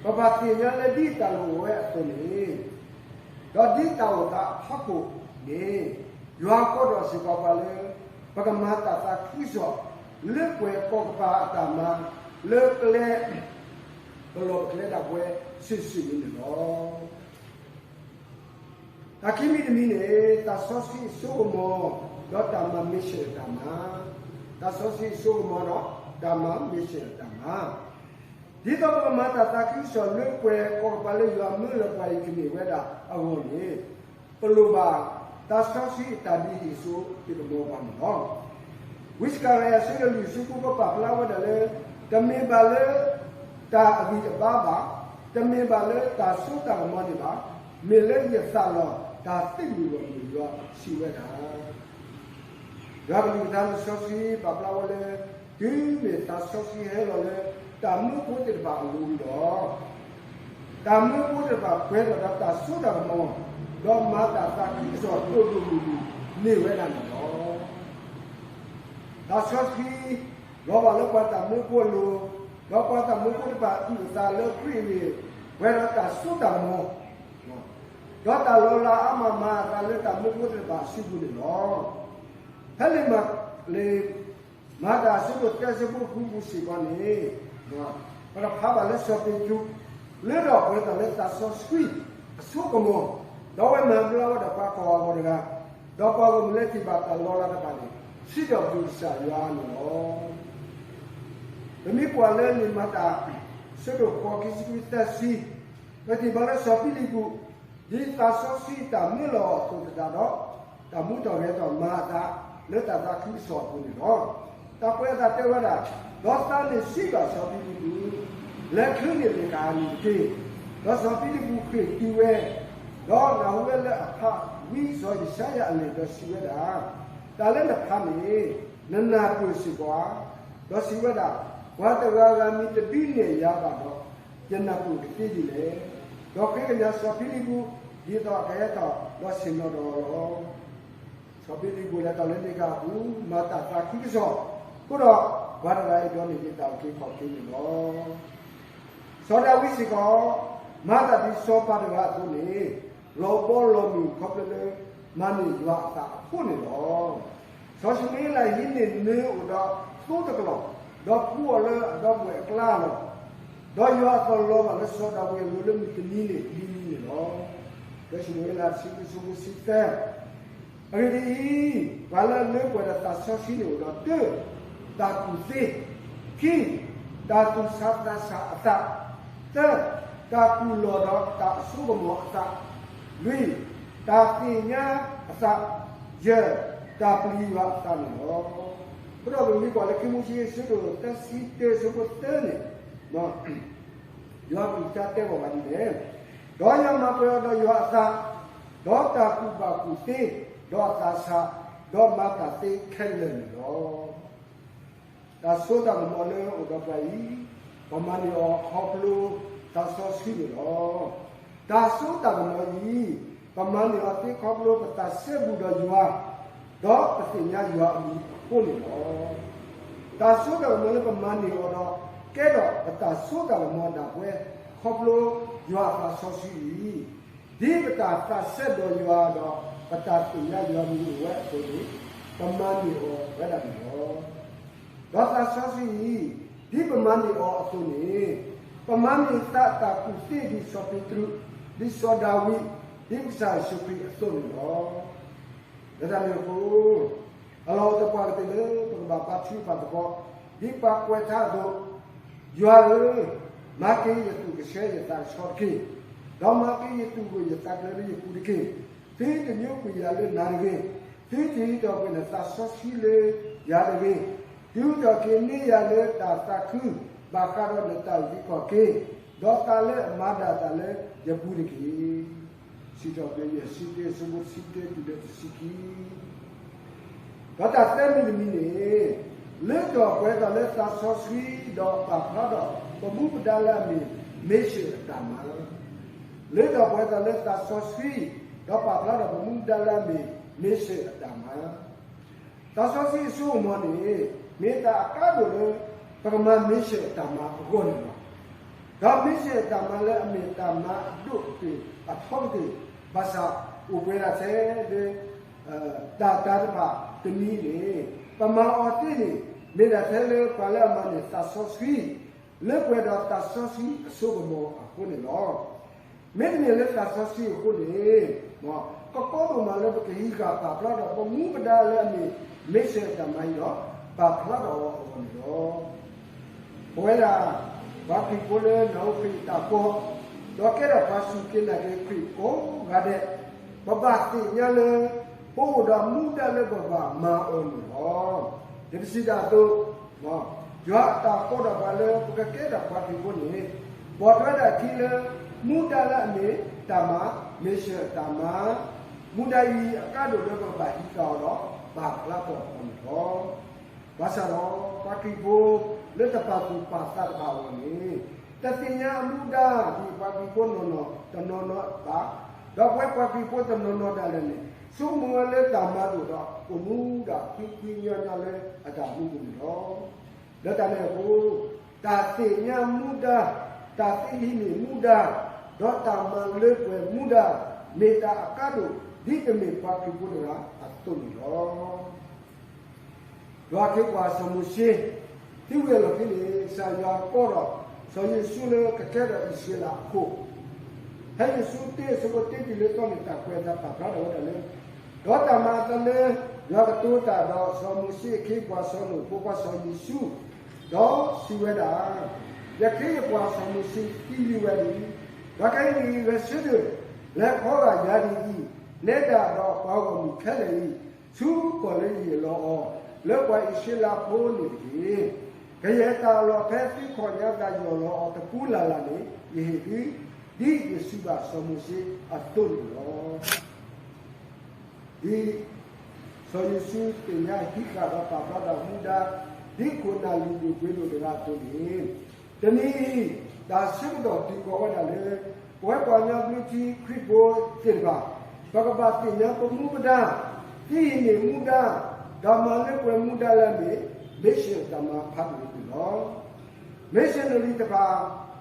ပဘၣ်သ့ၣ်ညါလၢဒ်တၢ်လိၣ်အိၣ်ဝဲအသိးန့ၣ် ဒီးဒ်တၢ်အိၣ်သးအဖီခိၣ်န့ၣ် ယွၤကိးထီၣ်စ့ၢ်ကီးပှၤလၢ ပကမၤတၢ်သးခုကစီၣ် လၢပှဲၤကီၢ်ကပၤအတၢ်မၤ လၢကျဲ ပလီၢ်ပကျဲဒၣ်ဝဲစုာ်စုာ်န့ၣ်န့ၣ်လီၤ. တၢ်ခံမံၤတမံၤန့ၣ် သးစီဆှံအစိကမီၤ ဒီးတၢ်မၤ mission အတၢ်မၤ, သးစီဆှံအစိကမီၤဒီး တၢ်မၤ mission အတၢ်မၤ ဒ်သိးပကမၤတၢ်သးခုကစီၣ်လၢပှဲၤကီၢ်ကပၤလၢယွၤမၢလီၤပှၤအံၤ ကန့ၢ်ဝဲဒၣ်အဂီၢ်န့ၣ် ပလိၣ်ဘၣ်သးစီဆှံအတၢ်ဒုးဟ့ၣ်စိဟ့ၣ်ကမီၤပှၤန့ၣ်လီၤ. ဝံစကၤရယၤ အဆၢဒိၣ်လွံၢ် အဆၢဖိဃိး ပာ်ဖျါဝဲဒၣ်လၢ တမ့ၢ်ဘၣ်လၢ တၢ်အဂံၢ်အဘါဘၣ်, တမ့ၢ်ဘၣ်လၢတၢ်စိတၢ်ကမီၤန့ၣ်ဘၣ်, မ့ၢ်လၢယသးလီၤတၢ်သ့ၣ်မုၣ်လီၤမုၢ်ယွၤစံးဝဲဒၣ် ယွၤကလုၢ်ကထါလံာ်စီဆှံပာ်ဖျါဝဲလၢ တုၤမ့ၢ်သးစီဆှံဟဲလီၤလၢ တၢ်မၢဖိသ့ၣ်တဖၣ်အလိၤဒီး တၢ်မၢဖိသ့ၣ်တဖၣ်ပှဲၤထီၣ်ဒီးတၢ်စိတၢ်ကမီၤ, ဒီးမၤတၢ်သးခုကစီၣ်ဒိၣ်ဒိၣ်မုၢ်မုၢ်န့ၢ်ဝဲဒၣ်န့ၣ်လီၤ. သးစီဆှံ လီၤဘၣ်လၢပှၤတၢ်မၢဖိအလိၤ, ဒီးပှၤတၢ်မၢဖိသ့ၣ်တဖၣ်အုၣ်အသးလၢခရံာ်အဂ့ၢ် ပှဲၤဒီးတၢ်စိတၢ်ကမီၤ ဒီးတၢ်လီၤလးအါမးမၤအသးလၢတၢ်မၢဖိသ့ၣ်တဖၣ်အစုပူၤန့ၣ်လီၤ. ဖဲလံာ်မၤ လံာ်မၤတၢ်အဆၢဒိၣ်သၢ အဆၢဖိဃုပူၤစ့ၢ်ကီးန့ၣ် ပကဖးဘၣ်လၢစီၤပ့းတရူး လၢထီၣ်ပှဲၤထီၣ်လၢသးစီဆှံအစိကမီၤ, ဒီးအဝဲမၤဘျါဝဲဒၣ်ပှၤကိးဂၤဒဲးတဂၤ, ဒီးပှၤဂီၢ်မုၢ်လၢထံၣ်ဘၣ်တၢ်လီၤလးတဖၣ်န့ၣ် စံးထီၣ်ပတြၢၤကစၢ်ယွၤန့ၣ်လီၤ. ပမ့ၢ်ကွၢ်လၢလံာ်မၤတၢ် အဆၢဒိၣ်ဃိး ခံဆံခွံ သၢဆံ, ပထံၣ်ဘၣ်လၢစီၤဖံလံးပူး ဒ်သးစီဆှံတၢ်မၢလီၤအီၤအသိးသတးဒီး တၢ်မူထီၣ်ဂဲၤထီၣ်မၤအသး လၢတၢ်သးခုကစီၣ်အပူၤန့ၣ်လီၤ. တၢ်ကွဲးအသးတဲဝဲဒၣ်, ဒီးသးန့ၣ်စံးဘၣ်စီၤဖံလံးပူး, လဲၤချုးန့ၢ်သ့ၣ်ကဟၣ်နံၣ်တက့ၢ်. ဒီးစီၤဖံလံးပူးဃ့ၢ်တုၤဝဲ, ဒီးနၢ်ဟူဝဲလၢအဖးဝံစီၤယၡါယၤအလံာ်ဒီးစံးဝဲဒၣ်, တၢ်လၢနဖးန့ၣ် နနၢ်ပၢၢ်စ့ၢ်ကီးဧါ. ဒီးစံးဝဲဒၣ်, ပှၤတဂၤဂၤမ့ၢ်တဒုးနဲၣ်ယၤဘၣ်ဒီး ယနၢ်ပၢၢ်ကသ့ဒ်လဲၣ်. ဒီးဃ့ကညးစီၤဖံလံးပူး ဒ်သိးအကဟဲထီၣ်ဒီးဆ့ၣ်နီၤဒီးအီၤလီၤ. စီၤဘ့လံၤဘိၣ်လဲၤထီၣ်လၢန့ၣ်ကၢ်အပူၤ မၤတၢ်သးခုကစီၣ်, အဃိဒီးပှၤတဂၤအံၤဒိးန့ၢ်က့ၤတၢ်အုၣ်က့ၤခီၣ်က့ၤန့ၣ်လီၤ. စီၤဒၤဝံးစ့ၢ်ကီး မၤတၢ်ဒ်စီၤပၤတဂၤအသိးန့ၣ် လီၤဘီလီၤမုၢ်ခီဖျိလၢ မၤန့ၢ်ယွၤအသးအဃိန့ၣ်လီၤ. စီၤၡမူၤအ့လးဟံးန့ၢ်နၢၤအိၣ်ဒီးသိတကလီၢ်, ဒီးပူအီၤလၢအဒီပုၢ်ဝဲၢ်အကျါလီၤ. ဒီးယွၤအသီၣ်လီၤဘၣ်လၢစီၤဒၤဝံးအလိၤလၢမုၢ်တနံၤန့ၣ် လံၤလံၤန့ၣ်လီၤ. စီၤၡမူၤအ့လး တဆံဃု ဆၢဖိဆံသၢ အဂ့ၢ်ဒ်အံၤ, ပှၤလၢအလၢပှဲၤဒီးသးစီဆှံန့ၣ်အိၣ်ဒီး တၢ, တၢ်ကူၣ်သ့, ခံ, တၢ်သူၣ်ဆးသးဆးအသး, သၢ, တၢ်ကူၣ်လီၤဒီးတၢ်အစိကမီၤအသး, လွံၢ်, တၢ်သ့ၣ်ညါအသး, ယဲၢ်, တၢ်ပျံၤယွၤအသးန့ၣ်လီၤ. အဃိဒီးပမ့ၢ်ကွၢ်လၢခံမူဆ့ အဆၢဒိၣ်သၢဆံတၢ အဆၢဖိသၢန့ၣ် ယွၤအကလုၢ်ကထါတဲဘၣ်ပှၤဒ်လဲၣ်, ဒီးယွၤမၤပှဲၤအီၤဒီးယွၤအသး, ဒီးတၢ်ကူၣ်ဘၣ်ကူၣ်သ့, ဒီးအသးဆး, ဒီးမၤတၢ်သ့ခဲလၢာ်န့ၣ်လီၤ. တၢ်စိတၢ်ကမီၤလၢအိၣ်ဒီးပှၤအံၤ, ပမၤန့ၢ်အီၤခီဖျိသးစီဆှံန့ၣ်လီၤ. တၢ်စိတၢ်ကမီၤအံၤ, ပမၤန့ၢ်အီၤသ့ခီဖျိပသးစဲဘူးဒီးယွၤ, ဒီးပသ့ၣ်ညါယွၤအမံၤအဃိန့ၣ်လီၤ. တၢ်စိတၢ်ကမီၤလၢပမၤန့ၢ်အီၤဒီး ကဲထီၣ်ပတၢ်စိတၢ်ကမီၤဒၣ်ဝဲ ခီဖျိယွၤအသးစီဆှံအံၤ, ဒ်ပတၢ်သးစဲဘူးဒီးယွၤဒီး ပတၢ်သ့ၣ်ညါယွၤမံၤအိၣ်ဝဲအသိးန့ၣ်, ပမၤန့ၢ်အီၤဝဲဒၣ်န့ၣ်လီၤ. ဒီးသးစီဆှံအံၤ, ဒ်ပမၤန့ၢ်အီၤအသိးန့ၣ်, ပမၤန့ၢ်သးတၢ်ကူၣ်သ့ဒ်စီၤပ့းတရူး, ဒ်စီၤဒၤဝံး, ဒ်ကစၢ်ယ့ၣ်ၡူးခရံာ်အသိးန့ၣ်လီၤ. လၢတၢ်န့ၣ်အဃိ, အလီၢ်အိၣ်သပှၢ်ကတၢၢ်လၢပကဘၣ်ဘါထုကဖၣ်သကိး, ဒ်ပှၤကွဲးထါအသိး, ယွၤဧၢ, မၤက့ၤယသူၣ်ကဆှီယသးကဆှီတက့ၢ်. ဒီးမၤက့ၤယသူၣ်ဂၢၢ်ယသးကျၢၤလၢယပူၤတက့ၢ်. သုတညိကွံာ်ယၤလၢနၤတဂ့ၤ. သုတဟံးထီၣ်ကွံာ်နသးစီဆှံလၢယၤတဂ့ၤ. တုၤထီၣ်က့ၤန့ၢ်ယၤလၢတၢ်သးခု, ဘၣ်ဃးဒီးနတၢ်အုၣ်က့ၤခီၣ်က့ၤ, ဒီးသးလၢအမၤဒၣ်တၢ်လၢယပူၤတက့ၢ်. စံးထီၣ်ပတြၢၤ ယဲၢ်ဆံတၢ အဆၢဖိတဆံတၢတုၤလၢတဆံခံ ဒီးတၢ်သၢမံၤတမံၤန့ၣ်, လၢထီၣ်ပှဲၤထီၣ်လၢသးစီဆှံ, ဒီးပာ်ဖျါထီၣ်ပမူပဒါလၢအမ့ၢ် မ့ၢ်ၡ့ၣ်အတၢ်မၤ. လၢထီၣ်ပှဲၤထီၣ်လၢသးစီဆှံ, ဒီးပာ်ဖျါထီၣ်ပမူပဒါလၢအမ့ၢ် မ့ၢ်ၡ့ၣ်အတၢ်မၤ. သးစီဆှံအစိကမီၤန့ၣ်, မ့ၢ်တၢ်အကါဒိၣ်လၢ ပကမၤမ့ၢ်ၡ့ၣ်အတၢ်မၤအဂီၢ်န့ၣ်လီၤ. ဒီးမ့ၢ်ဆ့ၣ်အတၢ်မၤလၢအမ့ၢ်တၢ်မၤအဒိၣ်ကတၢၢ်အထီကတၢၢ်, ဘၣ်ဆၣ်အိၣ်ပှဲၤဒၣ်ထဲလၢ တၢ်တၢ်တဖၣ်တမံၤန့ၣ်, ပမၤအီၤသ့န့ၣ်, မ့ၢ်ဒၣ်ထဲလၢပှၤလၢအမၤန့ၢ်သးစီဆှံ, လၢပှဲၤဒီးသးစီဆှံအစိကမီၤအဃိန့ၣ်လီၤ. မ့တမ့ၢ်လၢသးစီဆှံအဃိန့ၣ်, ကကီဒိၣ်မးလၢပကဟံးဃာ်ပာ်ဖျါထီၣ်ပမူပဒါလၢအမ့ၢ် မ့ၢ်ဆ့ၣ်အတၢ်မၤအံၤဒီး, ပာ်ဖျါထီၣ်အီၤအဂီၢ်န့ၣ်လီၤ. ပဝဲဒၣ် ပှၤခရံာ်ဖိလၢနၢ်ဟူခရံာ်အတၢ်ကိး, ဒီးကဲထီၣ်ပှၤစူၢ်က့ၤနာ်က့ၤခရံာ်ကိးဂၤဒဲး, ပဘၣ်သ့ၣ်ညါလၢ ပအိၣ်ဒီးမူဒါလၢပဘၣ်မၤအီၤန့ၣ်လီၤ. ယပစံးတၢ်အသိး, ယွၤအတၢ်ကိးထီၣ်ပှၤလၢပကကဲထီၣ်ပှၤခရံာ်ဖိန့ၣ်, ပိာ်ထွဲဒၣ်ခံလၢ မူဒါလၢအမ့ၢ်တၢ်မၤ, မ့ၢ်ဆ့ၣ်အတၢ်မၤ, မူဒါအံၤအကါဒိၣ်လၢပကဘၣ်ဟံးဃာ်အီၤဒီး ပာ်ဖျါထီၣ်အီၤန့ၣ်လီၤ. ဘၣ်ဆၣ်ဒီး ပှၤခရံာ်ဖိလၢတပာ်သူၣ်ပာ်သးတဖၣ်အဂီၢ်န့ၣ်, တသ့ၣ်ညါအမူဒါဒ်ပှၤခရံာ်ဖိနီၢ်နီၢ်တနီၤနီၤဘၣ်, ဒီးပဝဲပှၤခရံာ်ဖိတနီၤနီၤဒၣ်လဲာ်န့ၣ် ဆိကမိၣ်ဝဲလၢတၢ်မၤဒိၣ်ဒီး အိၣ်မူဒၣ်ခွံခွံညီညီလၢအတၢ်မူပူၤန့ၣ်လီၤ. လၢတၢ်န့ၣ်အဃိ, တၢ်သ့ၣ်ညါမူဒါ, တၢ်သ့ဟံးန့ၢ်မူဒါ, ဒီးတၢ်မၤလၢပှဲၤမူဒါ, မ့ၢ်တၢ်အကါဒိၣ် ဒ်ပမ့ၢ်ပှၤခရံာ်ဖိတဂၤအသိးန့ၣ်လီၤ. ယွၤခ့ပှၤစီၤမိၤၡ့, တုၤဝဲအလီၢ်ခံန့ၣ် ကစၢ်ယွၤကိးထီၣ် စီၤယိၤၡူလၢကကဲထီၣ်အံၣ်စရ့လးအခိၣ်, ဖဲယိၤၡူတၢ အဆၢဖိတၢတုၤလၢသီန့ၣ် တၢ်ကွဲးအသးပာ်ဖျါထီၣ်ဝဲဒၣ်လၢ, ဒီးတၢ်မၤအသးလၢ ယွၤကတိၤတၢ်ဒီးစီၤမိၤၡ့အခ့အပှၤစီၤနိၣ်ဖိခွါစီၤယိၤၡူ, ဒီးစံးဝဲဒၣ်, ယခ့ယပှၤစီၤမိၤၡ့သံလံဝဲလံ. ဒီးခဲအံၤန့ၣ် ဂဲၤဆၢထၢၣ်, လဲၤခီဂာ်ယၤဒ်အံၤ, နဲဒၣ်ဒီးပှၤဂီၢ်မုၢ်ခဲလၢာ်အံၤ, ဆူကီၢ်လၢယဟ့ၣ်လီၤအီၤ လၢပှၤအံၣ်စရ့လးဖိန့ၣ်တက့ၢ်. ကယဲၢ်တၢ်အလီၢ်ဖဲသုခီၣ်ညါသးယီၢ်လီၤအီၤတပူၤလၢ်လၢ်န့ၣ် ယဟ့ၣ်သု, ဒ်ယစုဘၣ်စီၤမိၤၡ့အသိးန့ၣ်လီၤ. ဒ်စီၤယိၤၡူသ့ၣ်ညါဟံးဃာ်ဒီးပာ်ဖျါထီၣ်မူဒါ ဒ်ခိၣ်နၢ်လုၢ်ဒိၣ်ပှ့ၤဒိၣ်တဂၤအသိးန့ၣ်, တနံၤအံၤ တၢ်ဆၢကတီၢ်တုၤဃီၤဝဲဒၣ်လၢ ပဝဲပှၤကညီဘျုးထံခရံာ်ဖိသ့ၣ်တဖၣ် ပကဘၣ်သ့ၣ်ညါပမူပဒါ, ဟံးန့ၢ်မူဒါ ဒီးမၤလၢပှဲၤမူဒါလၢအမ့ၢ် mission အတၢ်မၤဖးဒိၣ်န့ၣ်လီၤ. missionary တဖၣ်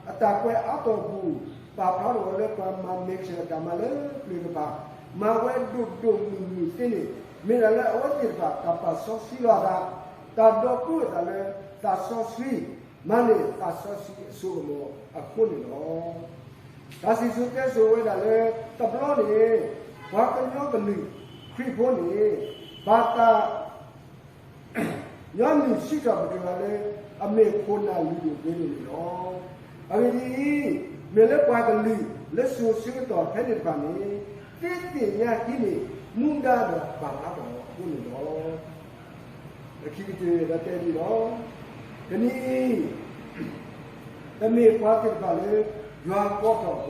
အတၢ်ကွဲးအါထီၣ်အပူၤ ပာ်ဖျါထီၣ်ဝဲလၢပှၤမၤ mission အတၢ်မၤလၢပျၢၤတဖၣ် မၤဝဲဒိၣ်ဒိၣ်မုၢ်မုၢ်သ့န့ၣ် မ့ၢ်ဒၣ်လၢအဝဲသ့ၣ်တဖၣ် တၢ်ပာ်စီဆှံလီၤအသး, တၢ်ဒိးကူအသးလၢသးစီဆှံ, မၤန့ၢ်သးစီဆှံအစိကမီၤအဃိန့ၣ်လီၤ. တၢ်စံၣ်စိၤတဲစိၤဝဲဒၣ်လၢ တဘျီန့ၣ် ပှၤကညီကလုာ်ခရံာ်ဖိန့ၣ် ဘၣ်တၢ် ညီနုၢ်စံးထီၣ်ပတြၢၤအီၤလၢ အမ့ၢ်ခိၣ်နၢ်လုၢ်ဒိၣ်ပှ့ၤဒိၣ်န့ၣ်လီၤ. အဂ့ၢ်ဒ်အံၤ, မ့ၢ်လၢပှၤကလုာ်လၢစိၤဆၢကတီၢ်ဖဲန့ၣ်တဖၣ်န့ၣ် သ့သ့ၣ်ညါဟံးန့ၢ်မူဒါဒီးပာ်ဖျါထီၣ်အဃိန့ၣ်လီၤ. လၢခံကတၢၢ်ဒီးတဲဒ်အံၤလီၤ. တနံၤအံၤ ပမ့ၢ်ပှၤသ့ၣ်တဖၣ်လၢ ယွၤကိးထီၣ်ပှၤ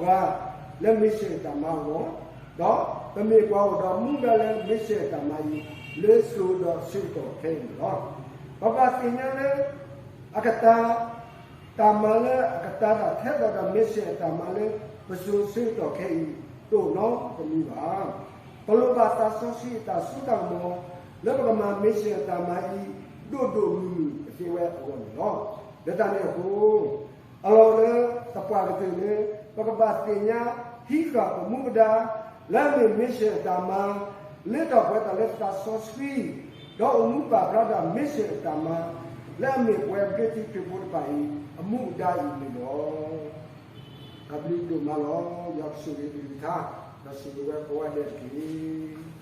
လၢ mission အတၢ်မၤအဂီၢ်, ဒီးပမ့ၢ်ပှၤအိၣ်ဒီးမူဒါလၢ mission အတၢ်မၤအံၤ လၢစိၤဒီးဆၢကတီၢ်ခဲအံၤန့ၣ်လီၤ. ပဘၣ်သ့ၣ်ညါလၢ အကတၢၢ် တၢ်မၤလၢအကတၢၢ်တၢ်ထဲသိးဒီး mission အတၢ်မၤလၢ ပစိၤဆၢကတီၢ်ခဲအံၤ တအိၣ်နီတမံၤဘၣ်. ပလိၣ်ဘၣ်သးစီဆှံအတၢ်စိတၢ်ကမီၤ လၢပကမၤ mission အတၢ်မၤအံၤ ဒိၣ်ဒိၣ်မုၢ်မုၢ်အသးဝဲအဂီၢ်န့ၣ်လီၤ. လၢတၢ်န့ၣ်အဃိ အလီၢ်လၢသပှၢ်ကတၢၢ်လၢ ပကဘၣ်သ့ၣ်ညါဟံးဃာ်ပမူပဒါ လၢအမ့ၢ် mission အတၢ်မၤ, လၢထီၣ်ပှဲၤထီၣ်လၢသးစီဆှံ, ဒီးအိၣ်မူပာ်ဖျါဒၣ် mission အတၢ်မၤ လၢအမ့ၢ်ပဝဲဘျၢထံခရံာ်ဖိတဖၣ်အံၤ အမူဒါအံၤန့ၣ်လီၤ. တၢ်ဘျုးဒိၣ်မးလီၤ. ယွၤကဆိၣ်ဂ့ၤကလုၢ်ကထါ, ဒီးဆိၣ်ဂ့ၤဝဲကိးဂၤဒဲးတက့ၢ်.